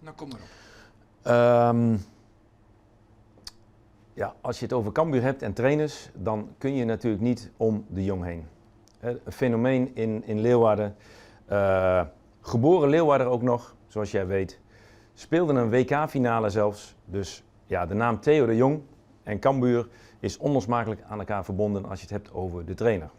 Nou, kom maar op. Ja, als je het over Cambuur hebt en trainers, dan kun je natuurlijk niet om de Jong heen. Hè, een fenomeen in Leeuwarden. Geboren Leeuwarder ook nog, zoals jij weet. Speelde een WK-finale zelfs. Dus de naam Theo de Jong en Cambuur is onlosmakelijk aan elkaar verbonden als je het hebt over de trainer.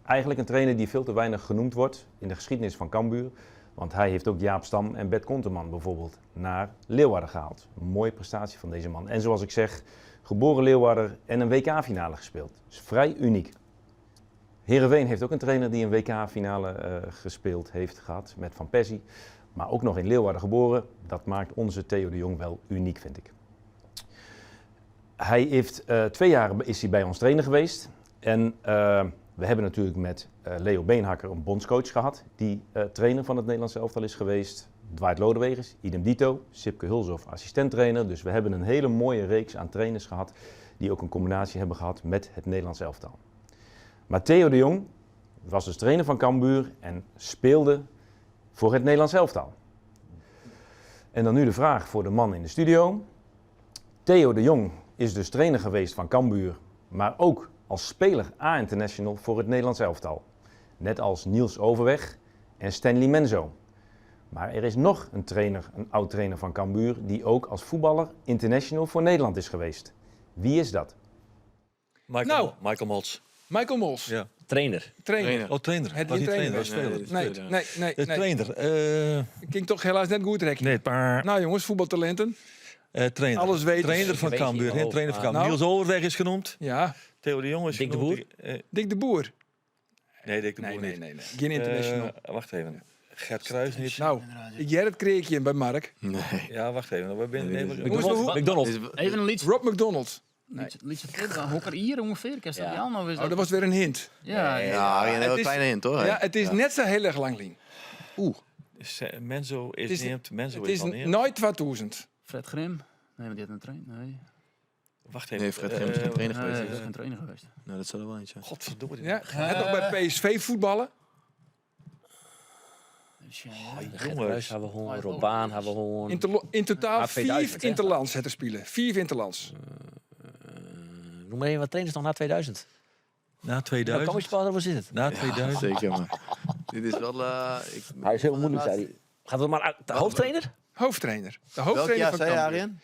Eigenlijk een trainer die veel te weinig genoemd wordt in de geschiedenis van Cambuur. Want hij heeft ook Jaap Stam en Bert Konterman bijvoorbeeld naar Leeuwarden gehaald. Een mooie prestatie van deze man. En zoals ik zeg, geboren Leeuwarder en een WK-finale gespeeld. Dus vrij uniek. Heerenveen heeft ook een trainer die een WK-finale gespeeld heeft gehad met Van Persie. Maar ook nog in Leeuwarden geboren. Dat maakt onze Theo de Jong wel uniek, vind ik. Hij heeft 2 jaar is hij bij ons trainer geweest. En we hebben natuurlijk met Leo Beenhakker een bondscoach gehad, die trainer van het Nederlands elftal is geweest. Dwight Lodeweges, idem dito, Sipke Hulshoff, assistent-trainer. Dus we hebben een hele mooie reeks aan trainers gehad die ook een combinatie hebben gehad met het Nederlands elftal. Maar Theo de Jong was dus trainer van Cambuur en speelde voor het Nederlands elftal. En dan nu de vraag voor de man in de studio. Theo de Jong is dus trainer geweest van Cambuur, maar ook als speler A-international voor het Nederlands elftal. Net als Niels Overweg en Stanley Menzo. Maar er is nog een trainer, een oud-trainer van Cambuur, die ook als voetballer international voor Nederland is geweest. Wie is dat? Michael Mols. Michael Mols. Ja. Trainer. Trainer. Trainer. Oh, trainer. Het Was niet niet trainer. trainer, was Nee, speler. nee, nee, De nee. trainer. Ik ging toch helaas net goed rekken. Nee, maar Nou jongens, voetbaltalenten. Trainer. Alles weten. Trainer van Weet je Cambuur, hè? ook, Trainer van maar Cambuur. Nou. Niels Overweg is genoemd. Ja. Theo de Jong is Dick de genoemd. Boer? Dick de Boer. Nee, Dick de Nee, Boer nee, niet. nee, nee. Geen international. Wacht even. Gert Kruys niet. Nou, ik jij het kreekje bij Mark. Nee. Ja, wacht even. We zijn, nee, Nee, we- Jongens, McDonald. hoe- McDonald. Is- Even een liedje. Rob McDonald. Nee. Liedje verder, hokker hier ongeveer. Kan je dat Ja. jou nou eens Oh, dat was weer een hint. Ja, ja. Ja, een hele Het is- kleine hint hoor. Ja, het is net zo heel erg lang, Lien. Oeh. Menzo is Het is- neemt. Menzo Het is is al neemt. nooit 2000. Fred Grim. Nee, maar die had een trainer. Nee. Wacht even. Nee, Fred Grim is geen trainer Nee, geweest. dat is geen trainer geweest. Nou, dat zal er wel eentje zijn. Godverdomme. Ja, hij had nog bij PSV voetballen. Dus ja, Gert Kruys hebben we gewoon, Rob Baan hebben we gewoon. In totaal Maar 2000, 4 hè? interlands het te spelen. 4 interlands. Noem maar even wat trainers nog na 2000. Na Nou, 2000. kom eens pas, waar zit het? Na 2000. Zeker, maar dit is wel... ik, Hij is heel moeilijk, zei hij. Gaat het maar uit? De hoofdtrainer? Hoofdtrainer. De Welk hoofdtrainer jaar van zei je, Cambuur. Arjen?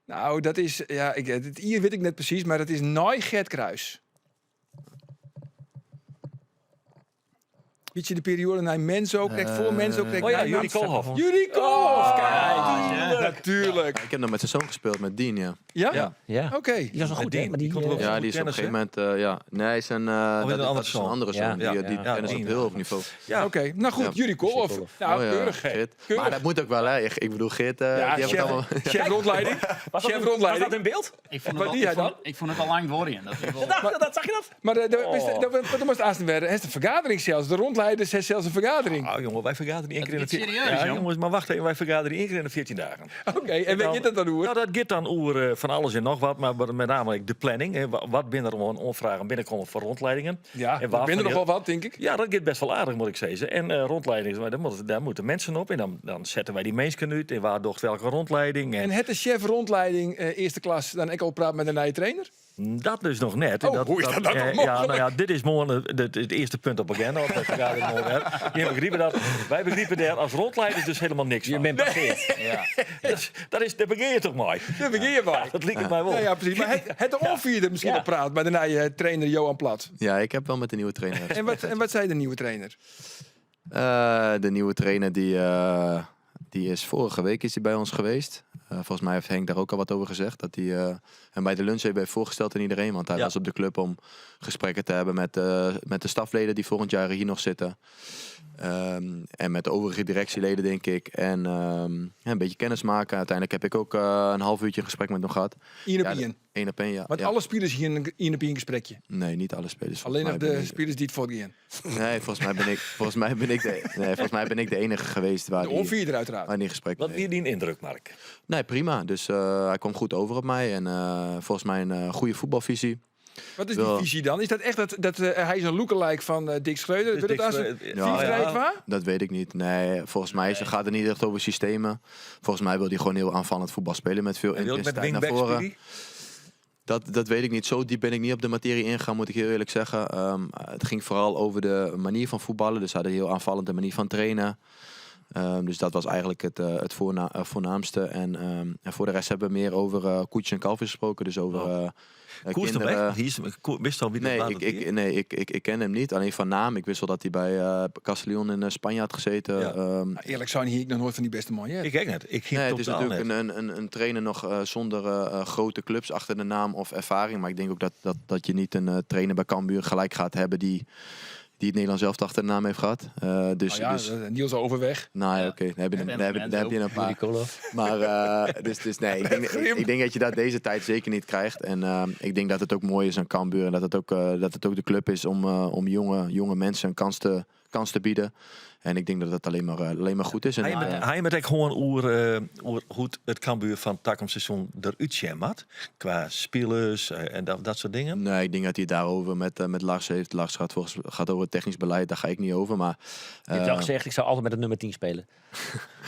Nou, dat is... Ja, ik, het hier weet ik net precies, maar dat is nooit Gert Kruys. Beetje de periode nei Menzo, krekt foar Menzo, krekt Oh ja, nei Juri Koolhof. Juri Koolhof, kijk! Natuurlijk. Ik heb nog met zijn zoon gespeeld, met Dean, ja. Ja? Ja. Ja. Oké. Die was nog goed, Dean, hè? Maar die die, komt er ook Ja, die is op een tennis, gegeven moment... ja. Nee, zijn, een dat, andere dat is een zoon. andere Ja. zoon. Die, Ja. die Ja, tennis op Dean. heel hoog niveau. Ja. Oké, nou goed, Ja. Juri Koolhof. Koolhof. Nou, Oh ja, keurig. hè. Geert. Keurig. Maar dat moet ook wel, hè. Ik bedoel, Geert, Ja, die hebben het chef, allemaal... chef rondleiding. Was dat, Chef in, was rondleiding. dat in beeld? Ik vond Wat het die al, hij ik dan? vond, ik vond het al lang worden. Dat is wel- Dat, dat, zag je dat? Maar dat moest aanstaan werden. Het is een vergadering zelfs. De rondleiders heeft zelfs een vergadering. Ah, jongen, wij vergaderen één keer in de Het is 14 serieus, Ja, jong. jongens, maar wacht even, wij vergaderen één keer in de 14 dagen. Oké, en weet je dat dan hoe? Nou, dat gaat dan oer van alles en nog wat, maar met name de planning. Hè, wat binnen er gewoon onvragen binnenkomen voor rondleidingen. Ja, en er waarvan binnen nog die- wel wat, denk ik. Ja, dat gaat best wel aardig, moet ik zeggen. En rondleidingen, maar daar moeten mensen op. En dan zetten wij die mensen uit. En waar docht welke rondleiding. En, En het de chef rondleiding eerste klas dan ik al praat met een nieuwe trainer? dat dus nog net. En Oh, hoe is dat dan nog ja, mogelijk? nou ja, dit is morgen het eerste punt op agenda. Want wij vergaderen morgen. hè. Je begrijpen dat, wij begrijpen daar als rondleiders dus helemaal niks Je van. bent passeerd. Ja. Dat, is, dat begin je toch mooi? Dat begin je bij. Dat liep het mij wel. Ja, ja, precies. Maar het de onvierde misschien Ja. al praat met de nieuwe trainer Johan Plat. Ja, ik heb wel met de nieuwe trainer En wat zei de nieuwe trainer? De nieuwe trainer die is vorige week is die bij ons geweest. Volgens mij heeft Henk daar ook al wat over gezegd. Dat hij hem bij de lunch heeft voorgesteld aan iedereen. Want hij Ja. was op de club om gesprekken te hebben met de stafleden die volgend jaar hier nog zitten. En met de overige directieleden, denk ik. En ja, een beetje kennis maken. Uiteindelijk heb ik ook een half uurtje een gesprek met hem gehad. Eén op Ja, één. Eén op één, ja. Want Ja. alle spelers hier een één op één gesprekje. Nee, niet alle spelers. Alleen Volgens nog mij de ben ik- spelers die het voortgaan. Nee, volgens mij ben ik, volgens mij ben ik de, nee, volgens mij ben ik de enige geweest waar De die, onvierder uiteraard. waar die gesprek Wat mee weer die indruk, Mark? Nee, prima. Dus hij kwam goed over op mij. En volgens mij een goede voetbalvisie. Wat is die Wel. visie dan? Is dat echt dat hij is een lookalike van Dick Schreuder? Dus Wil Dick het als een Schreuder- Ja, vier ja. drie twee? Dat weet ik niet. Nee, volgens mij gaat het niet echt over systemen. Volgens mij wil hij gewoon heel aanvallend voetbal spelen met veel Hij wil ook met intensiteit naar wingbacks voren. spelen? Dat weet ik niet. Zo diep ben ik niet op de materie ingegaan, moet ik heel eerlijk zeggen. Het ging vooral over de manier van voetballen. Dus ze hadden een heel aanvallende manier van trainen. Dus dat was eigenlijk het voornaamste. En voor de rest hebben we meer over koetjes en kalfjes gesproken. Dus over, Oh. Koers hem kinderen. weg? Hier is hem. Wist al wie dat Nee, was, dat hier? ik ken hem niet. Alleen van naam. Ik wist wel dat hij bij Castellón in Spanje had gezeten. Ja. Nou, eerlijk zijn, hier ik nog nooit van die beste man. Ja. Ik kijk net. Ik ging Nee, het is totaal natuurlijk net. een trainer nog zonder grote clubs achter de naam of ervaring. Maar ik denk ook dat je niet een trainer bij Cambuur gelijk gaat hebben die het Nederlands zelf achter de naam heeft gehad. Nou ja, Niels Overweg. Nou ja, oké. Daar heb je een, En daar heb je, Ben daar heb je een paar. Juri Koolhof. Maar dus, dus nee, ik denk dat je dat deze tijd zeker niet krijgt. En ik denk dat het ook mooi is aan Cambuur. En dat het ook de club is om jonge mensen een kans te bieden. En ik denk dat dat alleen maar goed is. En Hij dat, met ook gewoon oer hoe het Cambuur van Takkum seizoen eruit zien had. Qua spelers en dat soort dingen. Nee, ik denk dat hij het daarover met Lars heeft. Lars gaat over het technisch beleid, daar ga ik niet over. Maar, Je hebt al gezegd, ik zou altijd met het nummer 10 spelen.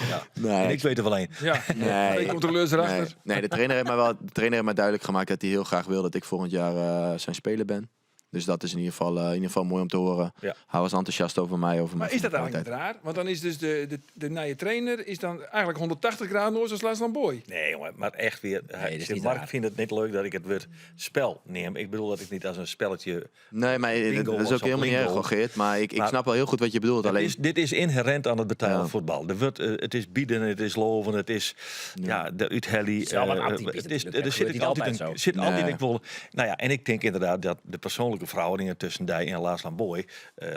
Ja. Nee. En ik weet er wel één. Ja. Nee. Twee controleurs erachter. Nee, nee, de trainer heeft mij wel, de trainer heeft mij duidelijk gemaakt dat hij heel graag wil dat ik volgend jaar zijn speler ben. Dus dat is in ieder geval mooi om te horen. Ja. Hij was enthousiast over mij. Over Maar mijn is dat eigenlijk kwaliteit. raar? Want dan is dus de nieuwe trainer is dan eigenlijk 180 graden oors als Lars Lambooy. Nee, jongen, maar echt weer. Nee, dat is niet Mark raar. vindt het niet leuk dat ik het woord spel neem. Ik bedoel dat ik niet als een spelletje. Nee, maar Bingo dat is of ook zo, helemaal niet erg, bingo. hoor, Geert. Maar ik Maar snap wel heel goed wat je bedoelt. Het Alleen dit is inherent aan het betalen Ja. voetbal. Er wordt, het is bieden, het is loven, het is ja. de uithelly. Het is wel wat atypisch het is, natuurlijk, er hè. zit Gebeurt niet altijd altijd een, zo. zit altijd Nee. ik wil. Nou ja, en ik denk inderdaad dat de persoonlijke verhoudingen tussen die en Lars Lambooy,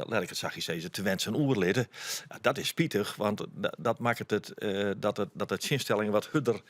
laat ik het zachtjes zeggen, te wensen oerlidden. Ja, dat is spietig, want dat maakt het, dat het, dat het zinstelling wat hudder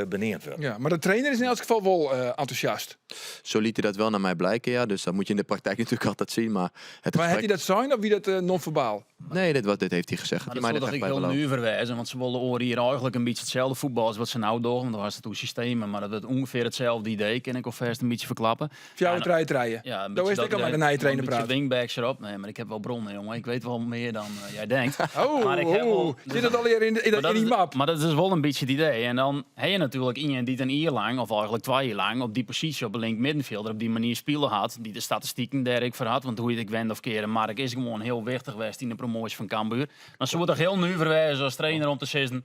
beneerd wordt. Ja, maar de trainer is in elk geval wel enthousiast. Zo liet hij dat wel naar mij blijken, ja. Dus dat moet je in de praktijk natuurlijk altijd zien. Maar, het Maar gesprek... had hij dat zijn of wie dat non-verbaal? Nee, dit heeft hij gezegd. Maar Die dat mij zou dat toch echt ik bij heel beloofd. nu verwijzen, want ze wilden oren hier eigenlijk een beetje hetzelfde voetbal als wat ze nou doen. Want dan was het toen systemen, maar dat het ongeveer hetzelfde idee, kan ik alvast een beetje verklappen. Jouw Ja, trein treien. Ja, een Daar beetje is ik al dat met idee. een nieuwe trainer Een beetje praten. wingbacks erop. Nee, maar ik heb wel bronnen, jongen. Ik weet wel meer dan jij denkt. Oh, Maar ik heb oh. wel- Zit dat alweer Maar dat in die is- map? Maar dat is wel een beetje het idee. En dan heb je natuurlijk iemand die het een jaar lang, of eigenlijk 2 jaar lang, op die positie op een link middenvelder op die manier spelen had, die de statistieken daar ik voor had, want hoe je het wend of keren, Mark is gewoon heel wichtig geweest in de promotie van Cambuur. Dan zou het toch heel nu verwijzen als trainer om te zeggen,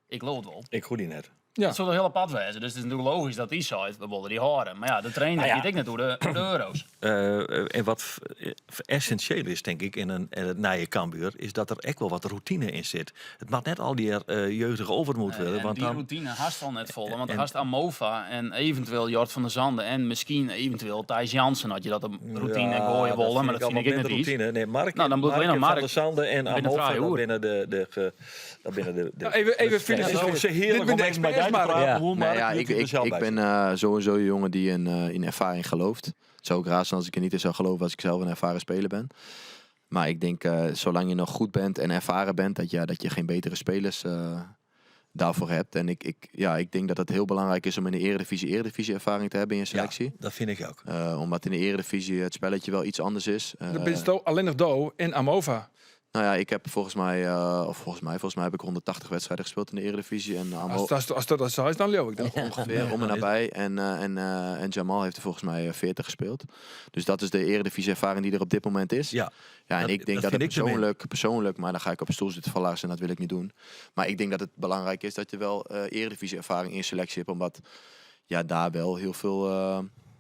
ik loop wel. Ik hoor die net. Ja. Dat soe toch heel apart wêze. Dus it is natuerlik logysk dat dy seit, we wolle dy hâlde. Mar ja, de trainer Nou ja. giet ek net oer de, oer de euro's. En wat essentieel is, denk ik, in het nije Cambuur, is dat er ek wel wat routine in sit. It moat net al dy jeugdige overmoed wurde. En Want dy dan, routine hast al net folle, want En- hast Amofa en eventueel Jort van der Zande en miskien eventueel Thijs Jansen, as je dat op routine Ja, goaie dat wolle, vind mar dat ik al fyn ik wat ek minder net iets. routine. Nee, Mark, Nou, dan bliuwt Mark alleen nog en Mark. Van der Zande en Binnen Amofa, vrije dat oer. binnen de, dat binnen de, Nou, even Het filosoferen. is ook zo heerlijk Dit om ben de even met experts, jij te maar. praten. Ja. Hoe Nee, Mark, ja, die ik, doet er ik, zelf ik bij ben sowieso een jongen die in ervaring gelooft. Het zou ook raar zijn als ik er niet in zou geloven als ik zelf een ervaren speler ben. Maar ik denk, zolang je nog goed bent en ervaren bent, dat je geen betere spelers daarvoor hebt. En ik denk dat het heel belangrijk is om in de eredivisie ervaring te hebben in je Ja, selectie. dat vind ik ook. Omdat in de eredivisie het spelletje wel iets anders is. Dat ben je alleen nog Do en Amofa. Nou ja, ik heb volgens mij of volgens mij, volgens mij heb ik 180 wedstrijden gespeeld in de Eredivisie. En Amo- Als dat zo is, dan leeuw ik dat. Ongeveer, om en nabij. En Jamal heeft er volgens mij 40 gespeeld. Dus dat is de Eredivisie-ervaring die er op dit moment is. Ja. Ja, en Dat- ik denk dat dat het vind ik te min. persoonlijk, maar dan ga ik op een stoel zitten van Lars en dat wil ik niet doen. Maar ik denk dat het belangrijk is dat je wel Eredivisie-ervaring in selectie hebt, omdat ja, daar wel heel veel,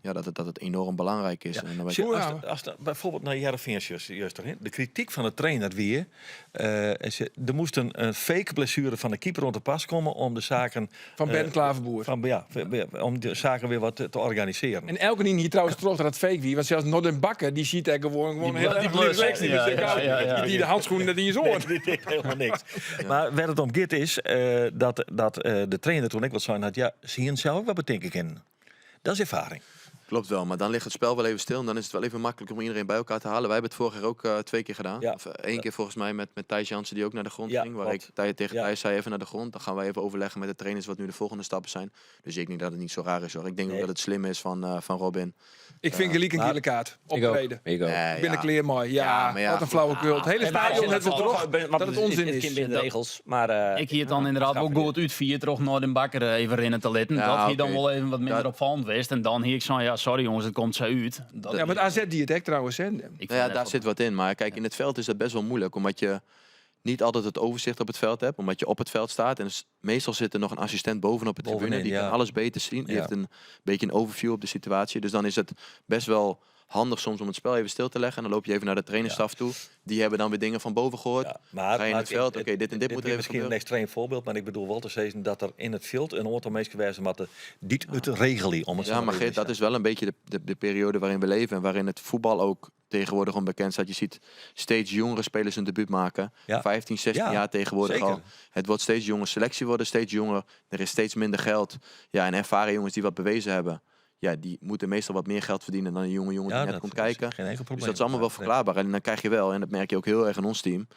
ja, dat het enorm belangrijk is. Ja. En dan weet Zie, je- als de, bijvoorbeeld naar Heerenveen, juist, hè, de kritiek van de trainer weer, en ze, er moest een fake blessure van de keeper rond de pas komen om de zaken, Van Bernd Klaverboer. Van, ja, van, ja, om de zaken weer wat te organiseren. En elke hier trouwens terug dat het fake wie, want zelfs Norden Bakker die ziet er gewoon Die heel die erg blus. relaxed in. Ja, Dus ja, ja, ja. Die de handschoenen net in je oor. Nee, die deed helemaal niks. Maar waar het om gaat is dat de trainer toen ik wat zijn had, ja, zie je zelf ook wat bedenken in. Dat is ervaring. Klopt wel, maar dan ligt het spel wel even stil en dan is het wel even makkelijk om iedereen bij elkaar te halen. Wij hebben het vorig jaar ook 2 keer gedaan. Ja. Of 1 keer volgens mij met Thijs Jansen die ook naar de grond Ja, ging. Waar klopt. ik tegen Thijs zei even naar de grond. Dan gaan wij even overleggen met de trainers wat nu de volgende stappen zijn. Dus ik denk dat het niet zo raar is hoor. Ik denk ook Nee. dat het slim is van Robin. Ik vind gelijk een maar gele kaart. Ik ook. Optreden. Ik ook. Nee, Ik ben ja. een kleer mooi. Ja, Ja, maar ja, wat een goed. flauwekul. Het hele En maar stadion als je het wel dat terug toch- want dat het het onzin het is. kind binnen de regels, maar Ik hier dan inderdaad wel goed uit vier terug naar den Bakker even rennen te litten. Ja, dat hier dan oké. wel even wat minder Dat- opvallend was. En dan hier ik zo, ja, sorry jongens, het komt zo uit. Dat Ja, maar het AZ die het hek trouwens, hè. Ik Nou vind ja, het daar wel- zit wat in. Maar kijk, in het veld is dat best wel moeilijk. Omdat je niet altijd het overzicht op het veld hebt. Omdat je op het veld staat. En meestal zit er nog een assistent bovenop de tribune. Bovenin, Die ja. kan alles beter zien. Die Ja. heeft een beetje een overview op de situatie. Dus dan is het best wel handig soms om het spel even stil te leggen. En dan loop je even naar de trainerstaf toe. Die hebben dan weer dingen van boven gehoord. Ja, maar Ga je in maar het veld, oké, dit en dit dit moet er is even misschien een gebeuren. extreem voorbeeld, maar ik bedoel wel te zeggen dat er in het veld een aantal mensen geweest zijn die dit het regelen. Om het zo Ja, maar maar even Geert, te dat is wel een beetje de periode waarin we leven. En waarin het voetbal ook tegenwoordig onbekend staat. Je ziet steeds jongere spelers hun debuut maken. Ja. 15, 16 Ja, jaar tegenwoordig zeker. al. Het wordt steeds jonger. Selectie worden steeds jonger. Er is steeds minder geld. Ja, en ervaren jongens die wat bewezen hebben. Ja, die moeten meestal wat meer geld verdienen dan een jonge jongen Ja, die net dat komt is kijken. geen enkel Dus probleem. dat is allemaal wel Nee. verklaarbaar. En dan krijg je wel, en dat merk je ook heel erg in ons team,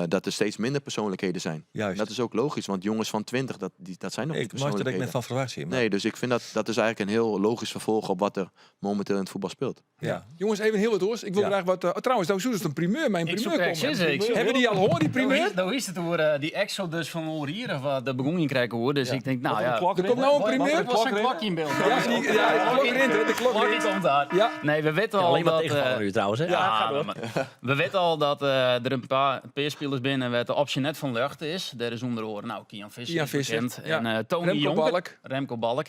dat er steeds minder persoonlijkheden zijn. Juist. En dat is ook logisch, want jongens van 20, dat zijn nog Ik niet maak er ik net persoonlijkheden. van verwacht, maar Nee, dus ik vind dat, dat is eigenlijk een heel logisch vervolg op wat er momenteel in het voetbal speelt. Ja. Jongens, even heel wat hoors. Ik wil Ja. graag wat... oh, trouwens, nou zoek het een primeur. Mijn Ik primeur zoek echt komen. zin, ik zoek- Hebben die al gehoord, die primeur? Nou is, nou is het hoor, die exodus van Olrier, of de begon je krijgen hoor. Dus ik denk, nou Wat een ja. klok Er komt nou een primeur. Er was een klokje in beeld. Ja, ja, de klok rint, hè, de klok Klokje rint. komt daar. Ja. Nee, we weten al Alleen maar dat... tegenvallen nu trouwens. Hè? Ja, ga door. Maar, we weten al dat er een paar peerspelers binnen waar de optie net van lucht is. Daar is onder oren, nou, Kian Visser Kian is Visser, bekend. ja. En Tony Remco Jonker. Balk. Remco Balk.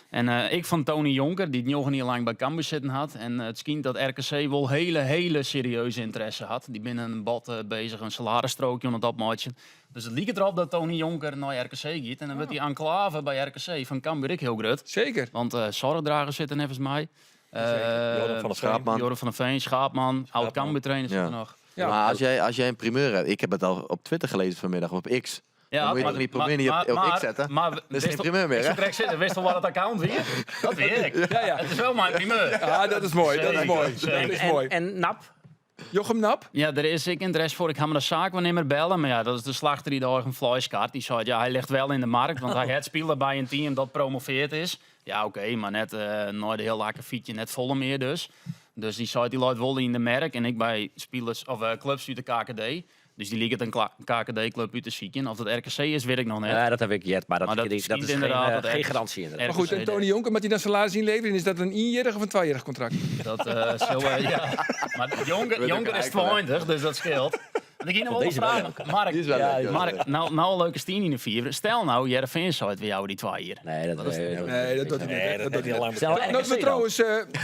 En ik van Tony Jonker, die het nog niet lang bij Cambuur zitten had. En het schijnt dat RKC wel hele, hele serieuze interesse had. Die binnen een bad bezig, een salarisstrookje om het opmaatje. Dus het liep erop dat Tony Jonker naar RKC gaat. En dan wordt die enclave bij RKC van Cambuur ook heel groot. Zeker. Want zorgdragers zitten volgens mij. Joram van der Veen. Schaapman. Joram van der Veen, Schaapman, oud Cambuur trainer zit Ja. er nog. Ja. Maar als jij een primeur hebt, ik heb het al op Twitter gelezen vanmiddag, op X. Ja, dan moet je toch niet primeur niet op X zetten? Maar Dat is geen primeur meer, Ik hè? zou direct zitten, wist al wat het account weer? Dat weet ik. Ja, ja. Het is wel mijn primeur. Ja, dat is mooi. Dat is Zeker, mooi. Dat zeker. is En, mooi. en Nap? Jochem Nap? Ja, er is ik interesse voor. Ik ga me de zaakwaarnemer bellen. Maar ja, dat is de slachter die daar een vleeskaart. Die zei, ja, hij ligt wel in de markt. Want hij het speler bij een team dat promoveerd is. Ja, oké, maar net nooit de heel lekker fietje, net volle meer dus. Dus die zei, die loopt wel in de merk. En ik bij spelers, of clubs uit de KKD. Dus die liet het een K K D-club uit te zieken. Of dat RKC is, weet ik nog net. Ja, dat heb ik jet, maar dat, Maar dat dat is schijnt inderdaad dat geen RKC garantie inderdaad. Maar goed, en Tony Jonker, moet hij dan salaris inleveren? Is dat een eenjarig of een tweejarig contract? Dat zal ja. Maar Weet Jonker ik is eigenlijk wel, hè. 20, dus dat scheelt. Ik hie noch wol in Deze wel fraach. leuk. Mark, Die is wel leuk, ja. Mark, nou een leuke stien in de vijver. Stel nou, Heerenveen zei het weer jou die 2 jier. Nee, dat, Nee, dat doet hij niet. Nee, dat doet heeft hij hij niet. al lang Stel, bekend. Dat we RKC dan. trouwens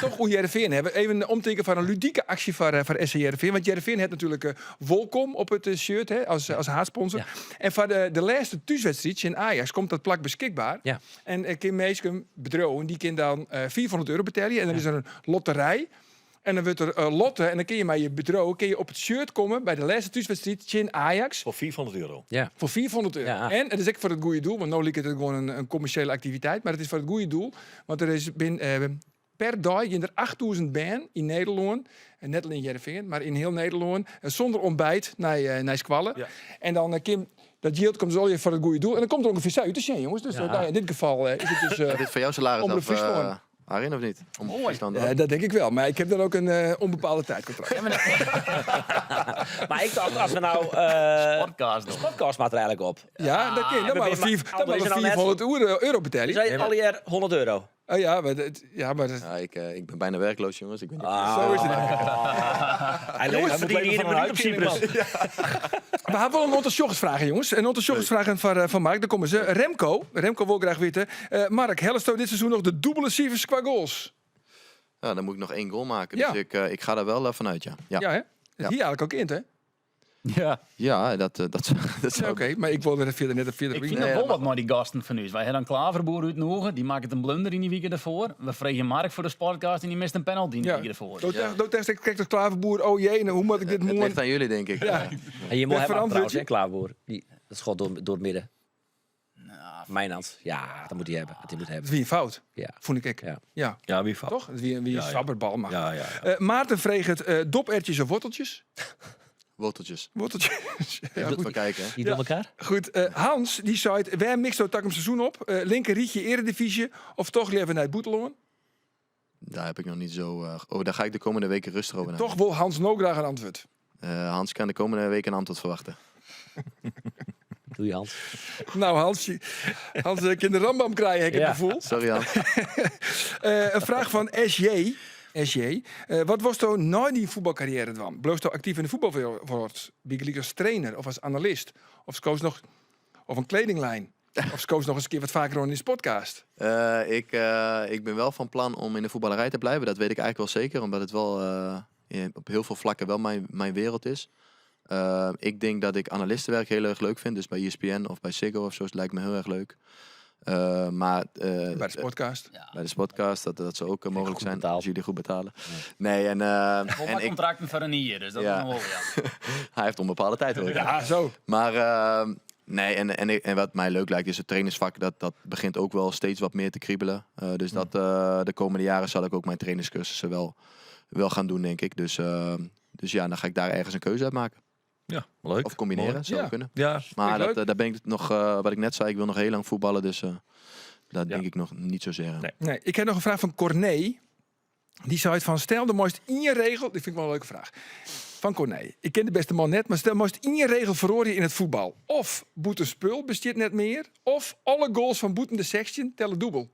toch hoe Heerenveen hebben. Even een omteken van een ludieke actie van SC Heerenveen. Want Heerenveen heeft natuurlijk Volcom op het shirt hè, als haatsponsor. Ja. En van de laatste thuiswedstrijd in Ajax komt dat plak beschikbaar. Ja. En Kim Meeskum bedrogen, die kan dan €400 betalen. En dan is er een loterij. En dan wordt er lotten. En dan kun je maar je bedrogen, kun je op het shirt komen bij de laatste thuiswedstrijd in Ajax. Voor €400. Ja. Voor €400. Ja. En het is ook voor het goede doel, want nu lijkt het gewoon een commerciële activiteit. Maar het is voor het goede doel, want er is binnen, per dag in er 8000 baan in Nederland. En net alleen in Heerenveen, maar in heel Nederland. Zonder ontbijt naar squallen. Ja. En dan, Kim, dat geld komt zo voor het goede doel. En dan komt er ongeveer zo uit te zien, jongens. Dus, Ja. in dit geval is het dus, Dit voor jouw salaris Om de af, Friesland. Arjen, of niet? Om Mooi. Friesland af. Dat denk ik wel. Maar ik heb dan ook een onbepaalde tijdcontract. Maar ik dacht, als we nou... Podcast nog. Podcast maakt er eigenlijk op. Ja, dat kan. Dan we maar ben- maar maar is er nou net- €400 betalen. Dus wij al jaar €100. Oh ja, maar dat, ja, maar dat, Ja, ik ben bijna werkloos, jongens. Ik ben niet... Ah. Zo is het. Hij Jongens, leeft verdient hier hier een een minuut op uitkering, Cyprus. We hebben wel een aantal vragen, jongens. Een aantal vragen van Mark. Daar komen ze. Remco. Remco wil graag weten. Mark, Hellesto dit seizoen nog de dubbele cijfers qua goals? Ja, dan moet ik nog 1 goal maken. Ja. Dus ik ga daar wel vanuit, ja. Ja, Ja, hè? Dat Ja. hier eigenlijk ook in, hè? Ja. ja dat Ja, zou oké, maar ik wilde er verder net verder Ik in. vind Nee, dat wel dat wat maar die gasten van nu. Wij hebben dan Klaverboer uit Noegen, die maakt een blunder in die weekend ervoor. We vregen Mark voor de sportcast en die mist een penalty in die Ja. weekend ervoor. Dood kijk de Klaverboer, oh jee, nou, hoe moet ik dit Het moeten? ligt aan jullie, denk ik. Ja. En je moet Ja, hem verantwoord trouwens, je. hè, Klaverboer. Die, dat schot door het midden. Mijnans. Ja, dat moet hij hebben. Dat hij moet Het hebben. is wie een fout, Ja. vond ik. Ja. Ja. Ja, wie fout? Toch? Het is wie een Ja, ja. sabberbal mag. Ja, ja, ja. Maarten vreeg het dopertjes of worteltjes? Worteltjes. Worteltjes. Ja, Goed goed. van kijken, hè. Die door elkaar? Goed, Hans, die zei, waar mixt dat tak seizoen op? Linker rietje eredivisie of toch liever naar het Boeteloon? Daar heb ik nog niet zo... oh, daar ga ik de komende weken rustig over nadenken. Toch wil Hans nog graag een antwoord. Hans kan de komende week een antwoord verwachten. Doei Hans. Nou Hans, Hans, kan de rambam krijgen, heb ik het Ja. gevoel. Sorry Hans. Een vraag van SJ. SJ. Wat was nou na die voetbalcarrière dan? Bleef je actief in de voetbalwereld? Bigelijk als trainer of als analist? Of koos nog of een kledinglijn? Of koos nog eens een keer wat vaker in de podcast? Ik ben wel van plan om in de voetballerij te blijven. Dat weet ik eigenlijk wel zeker, omdat het wel op heel veel vlakken wel mijn wereld is. Ik denk dat ik analistenwerk heel erg leuk vind. Dus bij ESPN of bij Ziggo of zo, het lijkt me heel erg leuk. Maar Bij de podcast. Ja. Bij de podcast, dat zou ook mogelijk goed zijn. betaald. Als jullie goed betalen. Nee, Wel en maar ik, contracten voor een jaar, dus dat Ja. is nog wel, ja. hij heeft onbepaalde tijd, hoor ik. Ja, zo. Maar nee, en wat mij leuk lijkt is het trainersvak. Dat begint ook wel steeds wat meer te kriebelen. Dus dat de komende jaren zal ik ook mijn trainerscursussen wel gaan doen, denk ik. Dus dan ga ik daar ergens een keuze uit maken. Ja, leuk. Of combineren, Mooi. zou Ja. kunnen. Ja. Maar Vind ik leuk. daar ben ik nog, wat ik net zei, ik wil nog heel lang voetballen. Dus daar denk ik nog niet zozeer aan. Nee. Nee, ik heb nog een vraag van Corné. Die zei van, stel de mooiste in je regel... Dit vind ik wel een leuke vraag. Van Corné. Ik ken de beste man net, maar stel de mooiste in je regel verhoor je in het voetbal. Of boete spul bestaat net meer. Of alle goals van boeten de section tellen dubbel.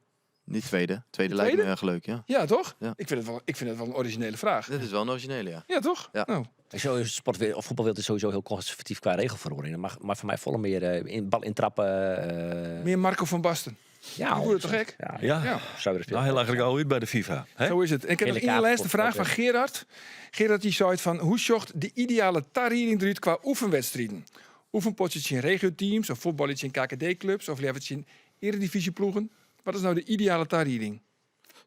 Niet tweede. Tweede De lijkt me tweede? erg leuk, ja. Ja, toch? Ja. Ik vind het wel een originele vraag. Dit is wel een originele, ja. Ja, toch? Ja. Nou. Zo, sport, of voetbalwereld is sowieso heel conservatief qua regelverordening. Dat mag, maar voor mij volle meer in, bal intrappen. Meer Marco van Basten. Ja, Die wordt toch gek? Ja. Ja. Ja. Zou je Nou, heel eigenlijk al uit bij de FIFA. Hè? Zo is het. En ik heb Hele nog één kaart laatste voor- vraag voor van Gerard. Gerard die zei van, hoe zocht de ideale tariering eruit qua oefenwedstrijden? Oefenpotjes in regioteams of voetballetjes in KKD-clubs of liever in eredivisieploegen? Wat is nou de ideale tariering?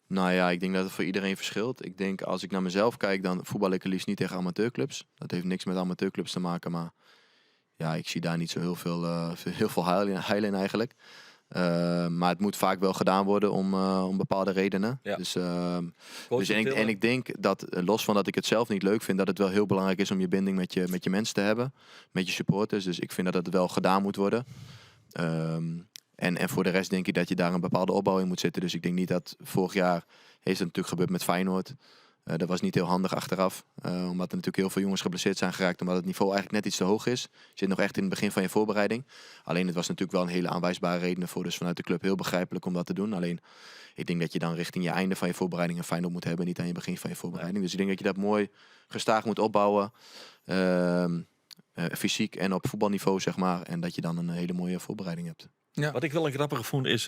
Nou ja, ik denk dat het voor iedereen verschilt. Ik denk, als ik naar mezelf kijk, dan voetbal ik het liefst niet tegen amateurclubs. Dat heeft niks met amateurclubs te maken, maar ik zie daar niet zo heel veel heel veel heil in eigenlijk. Maar het moet vaak wel gedaan worden om bepaalde redenen. Ja. Dus Coach Tillen. en ik denk dat, los van dat ik het zelf niet leuk vind, dat het wel heel belangrijk is om je binding met je mensen te hebben. Met je supporters. Dus ik vind dat het wel gedaan moet worden. En voor de rest denk ik dat je daar een bepaalde opbouw in moet zitten. Dus ik denk niet dat vorig jaar heeft het natuurlijk gebeurd met Feyenoord. Dat was niet heel handig achteraf. Omdat er natuurlijk heel veel jongens geblesseerd zijn geraakt. Omdat het niveau eigenlijk net iets te hoog is. Je zit nog echt in het begin van je voorbereiding. Alleen het was natuurlijk wel een hele aanwijsbare reden ervoor. Dus vanuit de club heel begrijpelijk om dat te doen. Alleen ik denk dat je dan richting je einde van je voorbereiding een Feyenoord moet hebben. Niet aan je begin van je voorbereiding. Dus ik denk dat je dat mooi gestaag moet opbouwen. Fysyk en op voetbalniveau, zeg maar. En dat je dan een hele mooie voorbereiding hebt. Ja. Wat ik wel een grappige vond is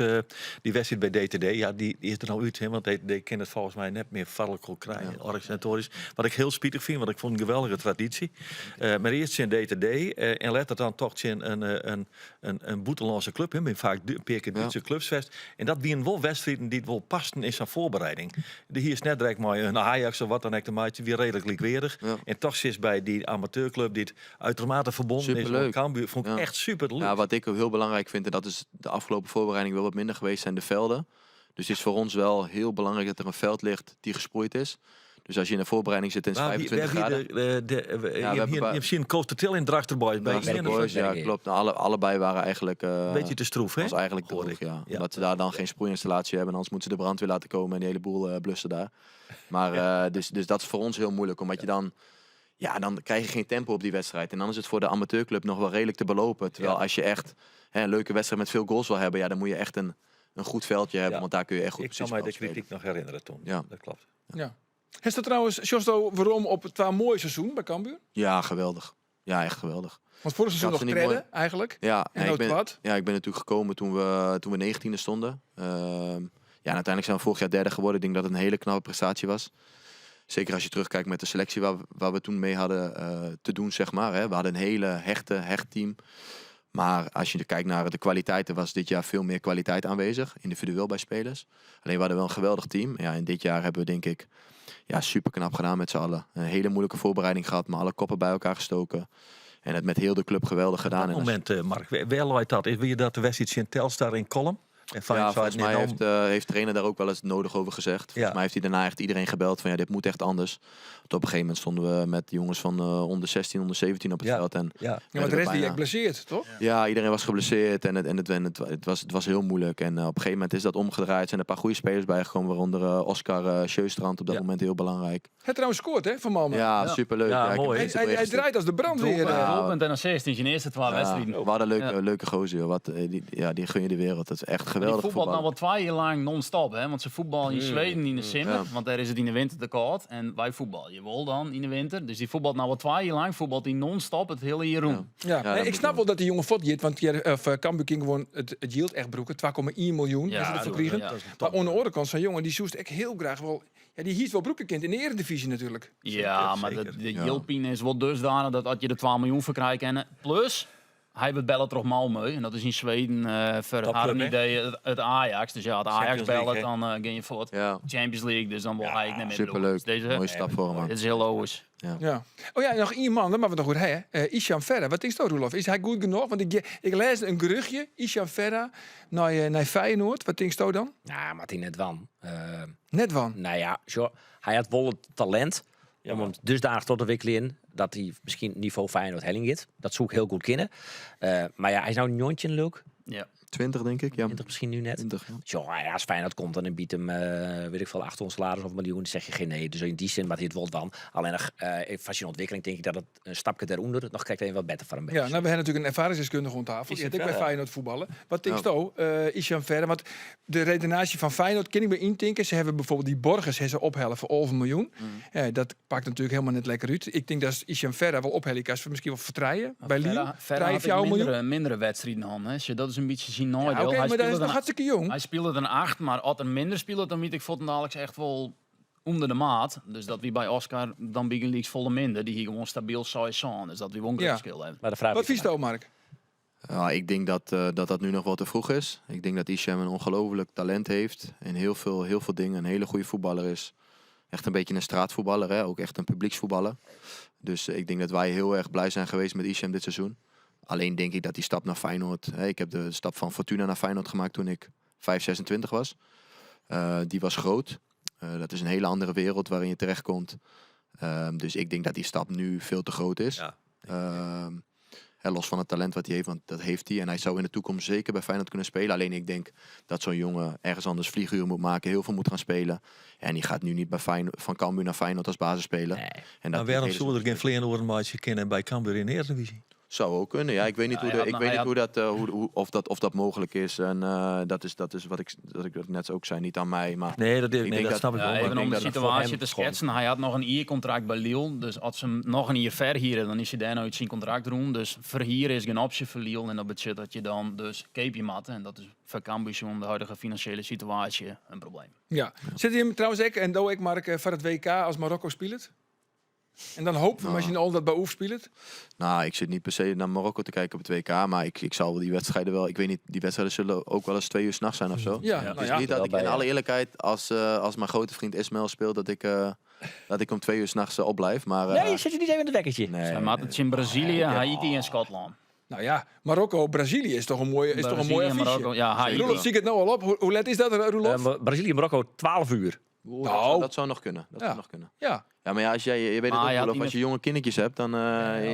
die wedstrijd bij DTD. Ja, die is er nou uit, hè, want DTD kent het volgens mij net meer varkelijk krijgen, ja. Organisatorisch. Wat ik heel spijtig vind, want ik vond een geweldige traditie. Maar eerst in DTD en let dat dan toch in een buitenlandse club. Hè, met vaak een paar keer Duitse clubsfest. En dat wie een wel wedstrijden die het wel pasten in zijn voorbereiding. De hier is net direct maar een Ajax of wat dan ook de maatje weer redelijk likwaardig. Ja. En toch is bij die amateurclub die het uitermate verbonden is Superleuk. met Cambuur, vond ik Ja. echt super leuk. Ja, wat ik ook heel belangrijk vind, en dat is de afgelopen voorbereiding wel wat minder geweest, zijn de velden. Dus het is voor ons wel heel belangrijk dat er een veld ligt die gesproeid is. Dus als je in de voorbereiding zit en het is Waar wie- 25 waar wie graden. De, we hebben je hebt zien Coast Til in Drachterboys bij Drachtster Ian. Boys, ja, klopt. Nou, allebei waren eigenlijk... Beetje te stroef, hè? Was eigenlijk Hoor droog, ik. ja. Ja. Omdat ze daar dan geen sproeiinstallatie hebben. Anders moeten ze de brandweer laten komen en die hele boel blussen daar. Maar dus dat is voor ons heel moeilijk. Omdat je dan... Ja, dan krijg je geen tempo op die wedstrijd. En dan is het voor de amateurclub nog wel redelijk te belopen. Terwijl als je echt, hè, een leuke wedstrijd met veel goals wil hebben... Ja, dan moet je echt een goed veldje hebben. Ja. Want daar kun je echt goed Ik kan precies mij de spelen. kritiek nog herinneren toen. Ja. Dat klopt. Ja. Is dat trouwens, Sjosto, waarom op het waar mooi seizoen bij Cambuur? Ja, geweldig. Ja, echt geweldig. Want vorig seizoen Ik nog had ze niet tredde, mooi. eigenlijk. Ja, En nee, nou ik ben, kwart. ja, ik ben natuurlijk gekomen toen we 19e stonden. En uiteindelijk zijn we vorig jaar derde geworden. Ik denk dat het een hele knappe prestatie was. Zeker als je terugkijkt met de selectie waar we toen mee hadden te doen, zeg maar. Hè. We hadden een hele hecht team. Maar als je kijkt naar de kwaliteit, er was dit jaar veel meer kwaliteit aanwezig. Individueel bij spelers. Alleen we hadden wel een geweldig team. Ja, en dit jaar hebben we denk ik, ja, super knap gedaan met z'n allen. Een hele moeilijke voorbereiding gehad, maar alle koppen bij elkaar gestoken. En het met heel de club geweldig gedaan. Op dat En als moment, Mark, waar looit dat? Is wie dat de wedstrijd in Telstar in Kolm? En Ja, Feyenoord volgens mij Nederland. heeft trainer daar ook wel eens het nodig over gezegd. Volgens Ja. mij heeft hij daarna echt iedereen gebeld van ja, dit moet echt anders. Want op een gegeven moment stonden we met jongens van onder 16, onder 17 op het Ja. veld. En Ja. Ja, maar werden de we rest die bijna echt blesseerd, toch? Ja, iedereen was geblesseerd en het was heel moeilijk. En op een gegeven moment is dat omgedraaid. Zijn er een paar goede spelers bijgekomen, waaronder Oscar Sjöstrand op dat Ja. moment heel belangrijk. Hij trouwens scoort, hè, van Malmö. Ja, Ja. superleuk. Ja, Ja, ik heb mooi. Hij, gisteren hij, hij bericht draait als de brandweer. Doelpunt, doelpunt en assist in zijn eerste 12 Ja, wedstrijden. wat een leuke, Ja. leuke gozer, joh. Wat, die, ja, die gun je de wereld. Dat is echt Die geweldig voetbalt nou voetballer. al 2 jaar lang non-stop, hè? Want ze voetballen in Zweden in de simmer, Ja. want daar is het in de winter te koud. En wij voetballen je wel dan in de winter. Dus die voetbalt nou al 2 jaar lang, voetbalt die non-stop het hele jaar rond. Ja. Ja, Nee, dat ik moet snap wel dat die jongen fot jit, want die, of Cambuur ging gewoon het yield echt broeken. 2,1 miljoen Ja, is ze ervoor dat- kregen. ja. Maar aan de andere kant, zo'n jongen die zoest echt heel graag wel... Ja, die hiest wel broekenkind in de eredivisie natuurlijk. Ja, maar zeker. de Ja. yieldpine is wel dusdanig dat als je de 12 miljoen verkrijgt en plus hij wordt bellen toch Malmö en dat is in Zweden voor Topclub, haar hè? idee het Ajax. Dus ja, het Ajax Champions League, bellen, hè? dan ga je voort. Ja, Champions League, dus dan wil hij niet meer superleuk. Dus deze, Mooie stap voor hem. man. dit is heel logisch. Ja. Oh ja, en nog één man, dat maar we nog goed hè. Isham Ferra, wat is dat, Roelof? Is hij goed genoeg? Want ik lees een geruchtje, Isham Ferra naar Feyenoord. Wat denk je dan? Nou, Martin net wan. Net wan. Nou ja, zo, hij had wel het talent om hem dusdanig tot te ontwikkelen dat hij misschien niveau Feyenoord Helling gaat. Dat zou ik heel goed kennen. Maar ja, hij is nou een jontje, Luc. Ja. 20 denk ik. Ja, 20 misschien nu net. 20. Ja. Zo, ja, als Feyenoord komt dan en biedt hem, weet ik veel, 800 salaris of een miljoen, dan zeg je geen nee. Dus in die zin, maar hij het wel dan. Alleen nog, van zijn ontwikkeling denk ik dat het een stapje daaronder nog krijgt een wat beter van hem. Ja, nou, we hebben natuurlijk een ervaringsdeskundige om tafel. Die Isham had ik bij Ferra. Feyenoord voetballen. Wat denk Ja. je, Isham Ferra? Want de redenatie van Feyenoord kan ik me intinken. Ze hebben bijvoorbeeld die Borges hebben ze ophellen voor over een miljoen. Dat pakt natuurlijk helemaal net lekker uit. Ik denk dat Isham Ferra wel ophellen kan. Misschien wel vertreien bij Lille. Verra, Verra Drie, had ik vier miljoen. mindere wedstrijden aan. Hè. Dus dat is een beetje zijn Ja, nadeel. oké, Hij maar dat speelde is nog een hartstikke jong. Hij speelde een 8, maar als er minder speelde, dan weet ik dadelijk echt wel onder de maat. Dus dat wie bij Oscar dan Big Leagues volle minder, die hier gewoon stabiel zou zijn. Dus dat wie wel een Ja. verschil hebben. Maar de vraag Wat is vies je, Mark? Ja, ik denk dat dat nu nog wel te vroeg is. Ik denk dat Isham een ongelooflijk talent heeft. En heel veel dingen. Een hele goede voetballer is. Echt een beetje een straatvoetballer, hè? Ook echt een publieksvoetballer. Dus ik denk dat wij heel erg blij zijn geweest met Isham dit seizoen. Alleen denk ik dat die stap naar Feyenoord... Hè, ik heb de stap van Fortuna naar Feyenoord gemaakt toen ik 5, 26 was. Die was groot. Dat is een hele andere wereld waarin je terechtkomt. Dus ik denk dat die stap nu veel te groot is. Ja. Los van het talent wat hij heeft, want dat heeft hij. En hij zou in de toekomst zeker bij Feyenoord kunnen spelen. Alleen ik denk dat zo'n jongen ergens anders vlieguren moet maken, heel veel moet gaan spelen. En die gaat nu niet bij Feyenoord, van Cambuur naar Feyenoord als basisspeler. Nee. En dat Maar waarom hele zullen er geen Feyenoord maatje kennen bij Cambuur in de Eredivisie? Zou ook kunnen. Ja, ik weet niet Ja, hoe, hij de, had ik nog- weet hij niet hoe dat, hoe, hoe, of dat, of dat mogelijk is. En dat is, dat is wat ik, dat ik dat net ook zei, niet aan mij. Maar Nee, dat, Ik nee, denk dat dat- snap ik Ja, wel. maar even ik om denk de dat het voor situatie hem te gewoon- schetsen. Hij had nog een iercontract bij Lille. Dus als ze hem nog een jaar verhieren, dan is hij daar nooit zijn contract doen. Dus verhieren is geen optie voor Lille. En dat betekent dat je dan dus keepje mat. En dat is voor Cambuur om de huidige financiële situatie een probleem. Ja. Zit hij hem trouwens ook en doe ik Mark voor het WK als Marokko speelt? En dan hopen we Nou. misschien al dat Baouf speelt. Nou, ik zit niet per se naar Marokko te kijken op het WK. Maar ik zal wel die wedstrijden wel. Ik weet niet, die wedstrijden zullen ook wel eens 2 uur s'nachts zijn of zo. Ja, nou Dus ja. niet dat Wel ik bij, in ja. alle eerlijkheid, als mijn grote vriend Ismail speelt, dat ik om 2 uur s'nachts opblijf. Maar, Nee, zit je niet even in het wekkertje? nee, Zij maakt het in Brazilië, Haiti en Schotland. Nou ja, Marokko, Brazilië is toch een mooie, is toch een mooi Brazilië, affiche. Marokko, ja, Haiti. Roelof, zie ik het nou al op. Hoe let is dat, Roelof? Brazilië, Marokko, 12 uur. Oeh, dat, Nou. zou, dat zou nog kunnen. Dat Ja. zou nog kunnen. ja. Ja, maar ja, als jij, je weet het Maar ook, hij had Roelof, niet als je jonge kindertjes hebt, dan je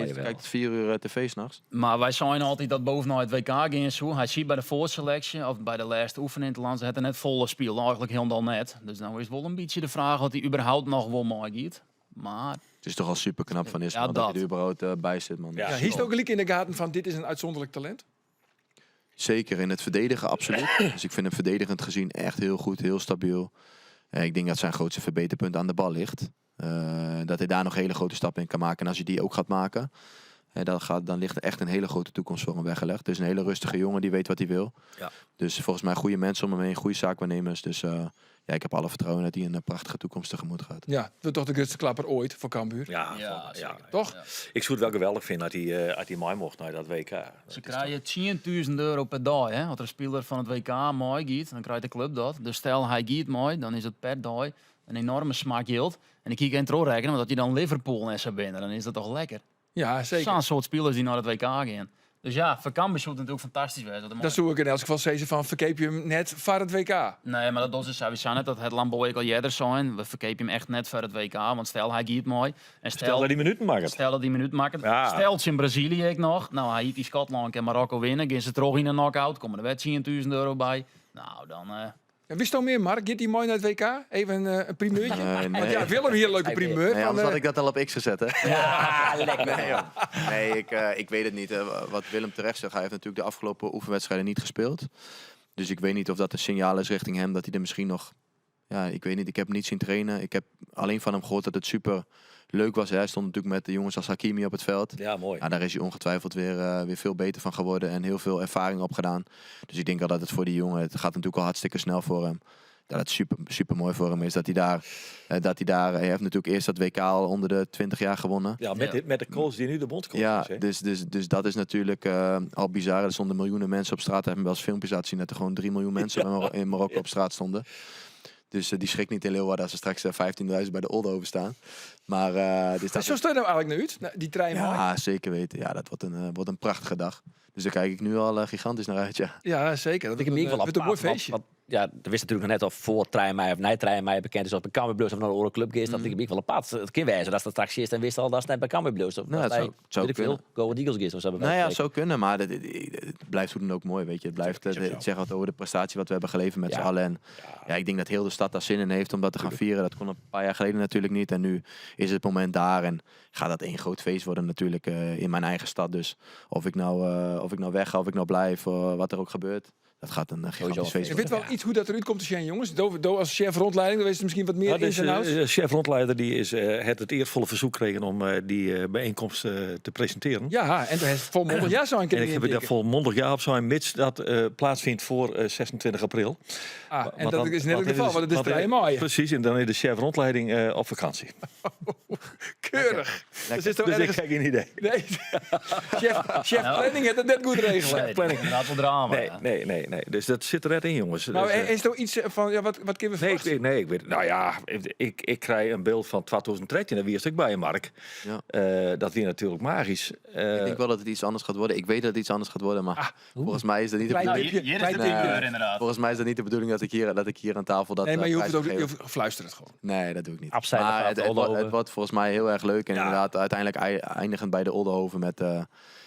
jawel. kijkt 4 uur tv s'nachts. Maar wij zijn altijd dat bovenal het WK gaan zo. Hij ziet bij de voorselectie of bij de laatste oefening in het land, ze het er net volle speel, eigenlijk helemaal net. Dus nou is wel een beetje de vraag of hij überhaupt nog wel mooi gaat. Maar Het is toch al super knap van Ismail Ja, dat hij dat. er überhaupt bij zit, man. Ja. Ja, hier is ook gelijk in de gaten van dit is een uitzonderlijk talent. Zeker in het verdedigen, absoluut. Dus ik vind hem verdedigend gezien echt heel goed, heel stabiel. Ik denk dat zijn grootste verbeterpunt aan de bal ligt. Dat hij daar nog hele grote stappen in kan maken. En als hij die ook gaat maken, dan ligt er echt een hele grote toekomst voor hem weggelegd. Dus een hele rustige jongen die weet wat hij wil. Ja. Dus volgens mij goede mensen om hem heen, goede zaakwaarnemers. Dus ja, ik heb alle vertrouwen dat hij een prachtige toekomst tegemoet gaat. Ja, dat wordt toch de grootste klapper ooit voor Cambuur. Ja, Ja, van- ja. zeker. Toch? Ik zou het wel geweldig vinden dat hij mooi mocht naar dat WK. ze Dat is krijgen €10.000 per dag. Hè? Als er een speler van het WK mooi gaat, dan krijgt de club dat. Dus stel hij gaat mooi, dan is het per dag een enorme smaak geld. En ik kijk geen rekenen, want dat je dan Liverpool en zo binnen, dan is dat toch lekker. Ja, zeker. Zo'n soort spelers die naar het WK gaan. Dus ja, voor Cambuur zou het natuurlijk fantastisch zijn. Dat Dat zoek ik in elk geval zeggen van verkeep je hem net voor het WK. Nee, maar dat is sowieso net dat het Lambo ik al eerder zijn. We verkepen hem echt net voor het WK. Want stel hij giet mooi. En stel, Stel dat die minuten maakt. stel dat die minuut maakt. Ja. Stel ze in Brazilië ik nog. Nou, hij hiet die Schotland en Marokko winnen. Gaan ze terug in een knock-out. Komen er weer €10.000 bij. Nou, dan... Ja, wist je al meer, Mark? Gaat die mooi naar het WK? Even een primeurtje? Nee, nee. Want ja, Willem hier een leuke primeur. Nee, van, anders had ik dat al op X gezet, hè? Ja, lekker. Nee, joh. Nee, ik weet het niet. Hè. Wat Willem terecht zegt, hij heeft natuurlijk de afgelopen oefenwedstrijden niet gespeeld. Dus ik weet niet of dat een signaal is richting hem dat hij er misschien nog... Ja, ik weet niet. Ik heb hem niet zien trainen. Ik heb alleen van hem gehoord dat het super leuk was. Hè. Hij stond natuurlijk met de jongens als Hakimi op het veld. Ja, mooi. Ja, daar is hij ongetwijfeld weer veel beter van geworden en heel veel ervaring opgedaan. Dus ik denk al dat het voor die jongen, het gaat natuurlijk al hartstikke snel voor hem. Dat het super, super mooi voor hem is dat hij daar, dat hij daar, hij heeft natuurlijk eerst dat WK al onder de 20 jaar gewonnen. Ja, met de coach die nu de bondscoach Ja, is. Hè? dus dat is natuurlijk al bizar. Er stonden miljoenen mensen op straat. Hij heeft me wel eens filmpjes laten zien dat er gewoon 3 miljoen mensen in Marokko op straat stonden. Dus die schrikt niet in Leeuwarden als er straks 15.000 bij de Oldehove staan. Maar dus dat Zo staat nou eigenlijk naar uit, nou, die trein. Ja, zeker weten. Ja, dat wordt een prachtige dag. Dus daar kijk ik nu al gigantisch naar uit, ja. Ja, zeker. Dat Ik heb wordt wel een mooi apart, want- feestje. Want, ja, er wist natuurlijk nog net of voor Trein of na Trein mij bekend is of bij Cambuur Blues of naar de andere club is. Dat ik wel apart. Het kan wijzen dat dat straks is en wist al dat ze net bij Cambuur Blues. Of Nou, dat het hij, zou weet ik veel, kunnen. Go Ahead Eagles is of zo. bij Nou ja, wijze van zou kunnen, maar het blijft hoe dan ook mooi, weet je. Het blijft, het zegt wat over de prestatie wat we hebben geleverd met z'n allen. En ja, ik denk dat heel de stad daar zin in heeft om dat te gaan vieren. Dat kon een paar jaar geleden natuurlijk niet. En nu is het moment daar en gaat dat één groot feest worden natuurlijk in mijn eigen stad. Dus of ik nou weg ga, of ik nou blijf, wat er ook gebeurt. Dat gaat een gigantisch feest Ik weet worden. wel iets hoe dat eruit komt te zijn, jongens. Do als chef rondleiding, dan weet je misschien wat meer Nou, ins dus, en outs. chef rondleider die is, het eervolle verzoek kregen om die bijeenkomst te presenteren. Ja, en toen heeft volmondig ja zo'n keer En ik heb daar volmondig ja op zijn, mits dat plaatsvindt voor 26 april. Ah, en Want dat dan- is net het want geval, want het is want 3 mei. Precies, en dan is de chef rondleiding op vakantie. Keurig. Dus is toch Dus ik ergens... heb geen idee. Nee, chef planning heeft het net goed regelen. Nee, dat is inderdaad wel drama. Nee, ja. nee, nee, nee. Dus dat zit er net in, jongens. Maar Dus, is er iets van, ja, wat kunnen we Nee, ik verwachten? weet, nee, ik weet, nou ja, ik krijg een beeld van 2013, daar wist ik bij je, Mark. Ja. Dat weer natuurlijk magisch. Ik denk wel dat het iets anders gaat worden. Ik weet dat het iets anders gaat worden, maar volgens mij is dat niet de Klein bedoeling. tipje, Hier is klein de tipje. primeur inderdaad. Volgens mij is dat niet de bedoeling dat ik hier aan tafel dat Nee, maar je hoeft het ook, prijs je geef. hoeft, fluister het gewoon. Nee, dat doe ik niet. Afzijden Maar gaat de Oldehove. het wordt volgens mij heel erg leuk. En Ja. inderdaad, uiteindelijk eindigend bij de Oldehove met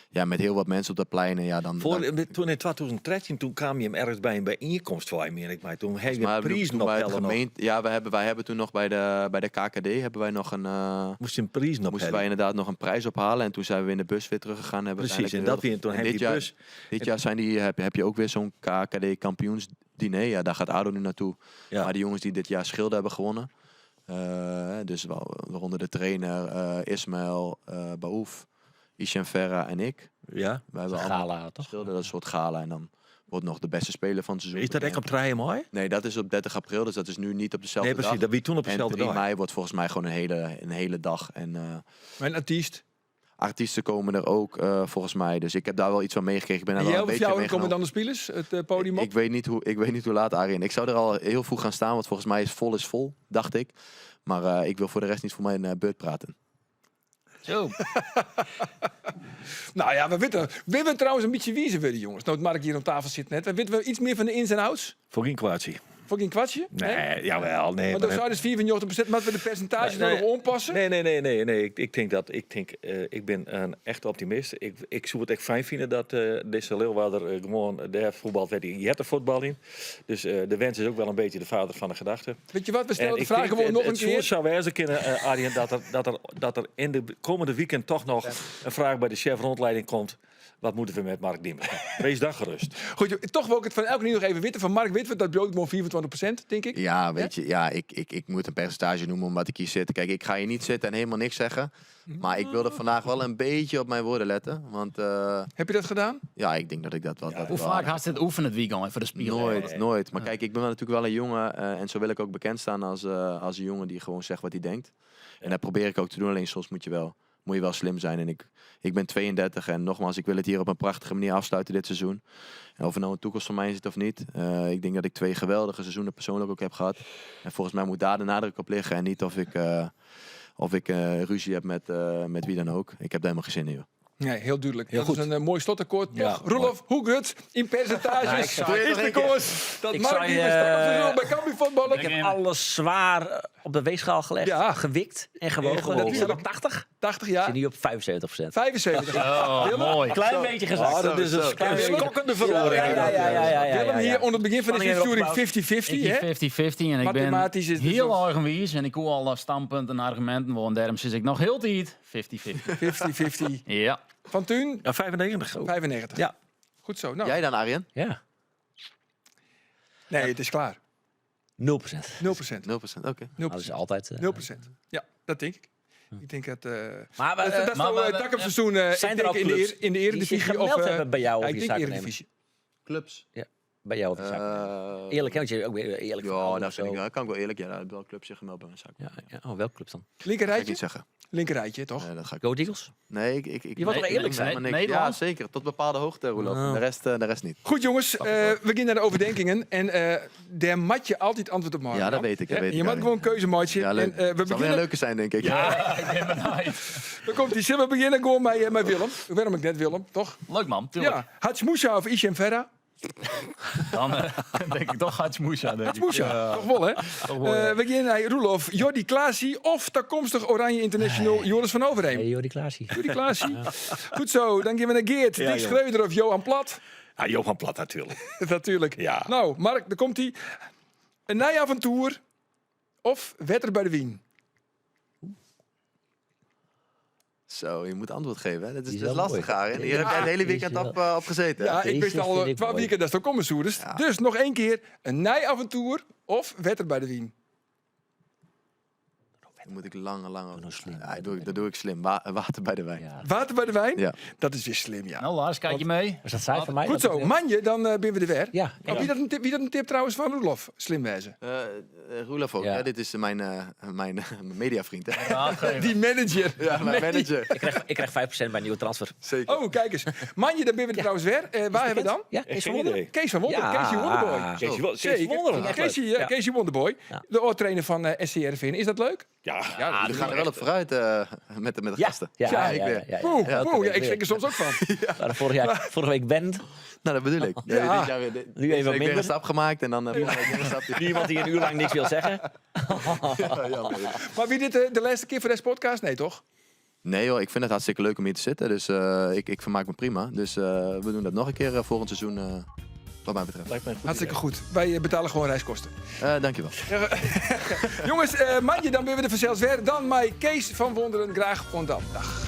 ja, met heel wat mensen op dat plein. En ja, dan, Voor, dan, toen in 2013, toen kwam je hem ergens bij een bijeenkomst voor, meen ik mij. Toen heb je maar prijzen toen bij het ophellen nog. gemeente, ja, wij hebben toen nog bij de KKD hebben wij nog een, Moest je een prijzen moesten wij ophellen. inderdaad nog een prijs ophalen. En toen zijn we in de bus weer teruggegaan. Hebben we Precies, en uiteindelijk dat weer, toen En heb dit die jaar, bus. dit jaar heb je ook weer zo'n KKD kampioensdiner. Ja, daar gaat ADO nu naartoe. Ja. Maar die jongens die dit jaar Schilde hebben gewonnen. Dus wel, waaronder de trainer, Ismaël, Baouf, Ishan Ferra en ik. Ja. Wij hebben allemaal Gala, toch? Schilde, dat is een soort gala. En dan wordt nog de beste speler van het seizoen. Is dat echt op bekend. 3 mei? Nee, dat is op 30 april, dus dat is nu niet op dezelfde Nee, precies. dag. Dat wie toen op En dezelfde 3 dag. mei wordt volgens mij gewoon een hele dag. En Mijn artiest. artiesten komen er ook, volgens mij. Dus ik heb daar wel iets van meegekregen. Ik ben daar En wel jij een of beetje jou komen meegenomen. dan de spelers het podium op? Ik weet niet hoe laat, Arjen. Ik zou er al heel vroeg gaan staan, want volgens mij is vol is vol, dacht ik. Maar ik wil voor de rest niet voor mijn beurt praten. Zo. Nou ja, we weten, willen we trouwens een beetje wiezen worden, jongens. Nou, het Mark hier aan tafel zit net. We weten we iets meer van de ins en outs? Voor geen kwartje. Voor geen kwartje? Nee, jawel. Nee, Want dan zou dus 94%, maar we de percentages Nee, nog aanpassen? Nee, nee, nee, nee, nee. Ik denk dat, ik denk, ik ben een echt optimist. Ik zou het echt fijn vinden dat deze Leeuwarder gewoon de voetbal werd. Je hebt er voetbal in. Dus de wens is ook wel een beetje de vader van de gedachte. Weet je wat, we stellen En de ik vraag denk, gewoon nog een het keer. zou wezen kunnen, Arjen, dat er in de komende weekend toch nog een vraag bij de chef rondleiding komt. Wat moeten we met Mark Diemers? Wees dan gerust. Goed, joh, toch wil ik het van elke nu nog even weten. Van Mark Witwe, dat brood gewoon 24%, denk ik. Ja, weet je, ja, ik moet een percentage noemen omdat ik hier zit. Kijk, ik ga hier niet zitten en helemaal niks zeggen. Maar ik wilde vandaag wel een beetje op mijn woorden letten. Want Heb je dat gedaan? Ja, ik denk dat ik dat wel... dat Hoe wel vaak had je het oefenen het weekend voor de spiegel? Nooit, nooit. Maar kijk, ik ben wel natuurlijk wel een jongen en zo wil ik ook bekend staan als een jongen die gewoon zegt wat hij denkt. En dat probeer ik ook te doen, alleen soms moet je wel slim zijn. En ik ben 32 en nogmaals, ik wil het hier op een prachtige manier afsluiten dit seizoen. En of er nou een toekomst voor mij zit of niet. Ik denk dat ik 2 geweldige seizoenen persoonlijk ook heb gehad. En volgens mij moet daar de nadruk op liggen en niet of ik ruzie heb met wie dan ook. Ik heb daar helemaal geen zin in, joh. Nee, heel duidelijk. Heel Dat is goed. een mooi slotakkoord. Ja, Toch, Roelof, mooi. hoe grut in percentages Ja, ik zou- is de koers dat Ik Mark zou je, Diemers straks op bij Cambuur voetballen. Ik heb alles zwaar op de weegschaal gelegd, gewikt en gewogen. En gewogen. Ik zat op 80. 80, ja. Ik zit nu op 75%. 75. Oh, Willem? mooi. Klein Zo. beetje gezakt. Oh, dat is een Klein beetje. schokkende verloring. Ja, ja, ja, ja, ja, ja, Willem ja. hier onder het begin van de Spanning even versturing opgebouwd. 50-50, Ik hè? hier 50-50 en ik ben Mathematisch is het heel dus eigenwijs en ik hoor alle standpunten en argumenten, want daarom zit ik nog heel tijd 50-50. 50-50. Ja. Van Thun? Ja, 95. 95. Ja. Goed zo. Nou. Jij dan, Arjen? Ja. Nee, het is klaar. 0%. 0%. 0%, oké. Nul Dat is procent. altijd, 0%. Ja, dat denk ik. Ik denk dat, Maar we, dat is maar nou, we- het takomseizoen, Zijn ik er denk al in de clubs in de die zich Eredivisie gemeld of, hebben bij jou ja, of ik je denk zaakwaarnemer? Eredivisie. Clubs? Ja, bij jou of je zaakwaarnemer. Eerlijk, hè? Want je ook weer eerlijk Ja, verhaal dat of vind zo. ik wel. Kan ik wel eerlijk. Ja, daar hebben wel clubs zich gemeld bij mijn zaak. Ja, ja. Oh, welke clubs dan? Linker Dat ga ik rijtje? niet zeggen. Linker rijtje, toch? Nee, dat ga ik Go Eagles? Nee, ik Je wilt toch nee, eerlijk ik zijn? helemaal niks. Nederland? Ja, zeker. Tot bepaalde hoogte, Roelof. Oh. De rest niet. Goed, jongens. We gaan naar de overdenkingen. En daar mat je altijd antwoord op maken. Ja, dat weet ik, dat Hè? weet Je ik, mag Arjen. gewoon keuze maken. Ja, leuk. En, we Het zal weer een beginnen leuke zijn, denk ik. Ja, ik ben benieuwd. Dan komt die. Zullen we beginnen gewoon met Willem? Waarom ik net Willem, toch? Leuk man, tuurlijk. Ja. Hadj Moussa of Ishem Ferra? Dan denk ik toch Hadj Moussa, denk ik. Hadj Moussa, Ja. toch wel, hè? Toch wel, ja. We gaan naar Roelof, Jordy Clasie of toekomstig Oranje International Joris van Overheem? Hey, Jordy Clasie. Jordy Clasie. Goed zo, dan gaan we naar Geert. Ja, Dick joh. Schreuder of Johan Plat? Ja, Johan Plat natuurlijk. Natuurlijk. Ja. Nou, Mark, daar komt hij. Een nieuw avontuur of Wetter bij de Wien? Zo, je moet antwoord geven. Hè? Dat Die is is dus wel lastig, mooi. Arjen. Hier heb jij het hele Die is weekend wel op gezeten. Ja, ik Deze wist al, vind ik 12 mooi. weken dat is komen, Soerders. Ja. Dus nog één keer een nieuw avontuur of Wetter bij de Wien? Dan moet ik lange, lange... Doe nou slim. Ja, dat doe ik slim. Water bij de wijn. Ja. Water bij de wijn? Ja. Dat is weer slim, ja. Nou Lars, kijk je mee? Was dat saai van mij? Goed Dat zo, ik- Manje, dan ben we er weer. Ja. Oh, wie, dat een tip, wie dat een tip trouwens van Roelof? Slim wijzen. Roelof ook. Ja. Hè? Dit is mijn mediavriend. Hè? Raadgever. Die manager. Ja, mijn manager. Ik krijg 5% bij een nieuwe transfer. Zeker. Oh, kijk eens. Manje, dan ben we er trouwens weer. Waar hebben we dan? Ja, Kees van Geen Wonderen. idee. Kees van Wonderen. Ja. Casey Wonderboy. Kees Kees Zeker. Wonderen. Echt leuk. Casey, Ja. Casey Wonderboy. Ja. De oud-trainer van SCRV. Is dat leuk? Ja. Ja, Jullie gaan er wel op vooruit met de Ja. gasten. Ja, ja, ik ja, weer. ja, ja. Oeh, Ja, oeh, ja, week ik schrik er soms ook van. We hadden vorige week band. Nou, dat bedoel ik. Nee, Ja. dit jaar weer, dit, Nu deze even week weer minder. een stap gemaakt en dan volgende week weer een stapje. Iemand die een uur lang niks wil zeggen. Ja, jammer. Maar wie dit de laatste keer voor deze podcast? Nee, toch? Nee joh, ik vind het hartstikke leuk om hier te zitten. Dus ik, ik vermaak me prima. Dus we doen dat nog een keer volgend seizoen, wat mij betreft. Lijkt me een goed Hartstikke idee. goed. Wij betalen gewoon reiskosten. Dankjewel. Jongens, mandje, dan ben we er vanzelfs weer. Dan mij Kees van Wonderen. Graag ontdam. Dag.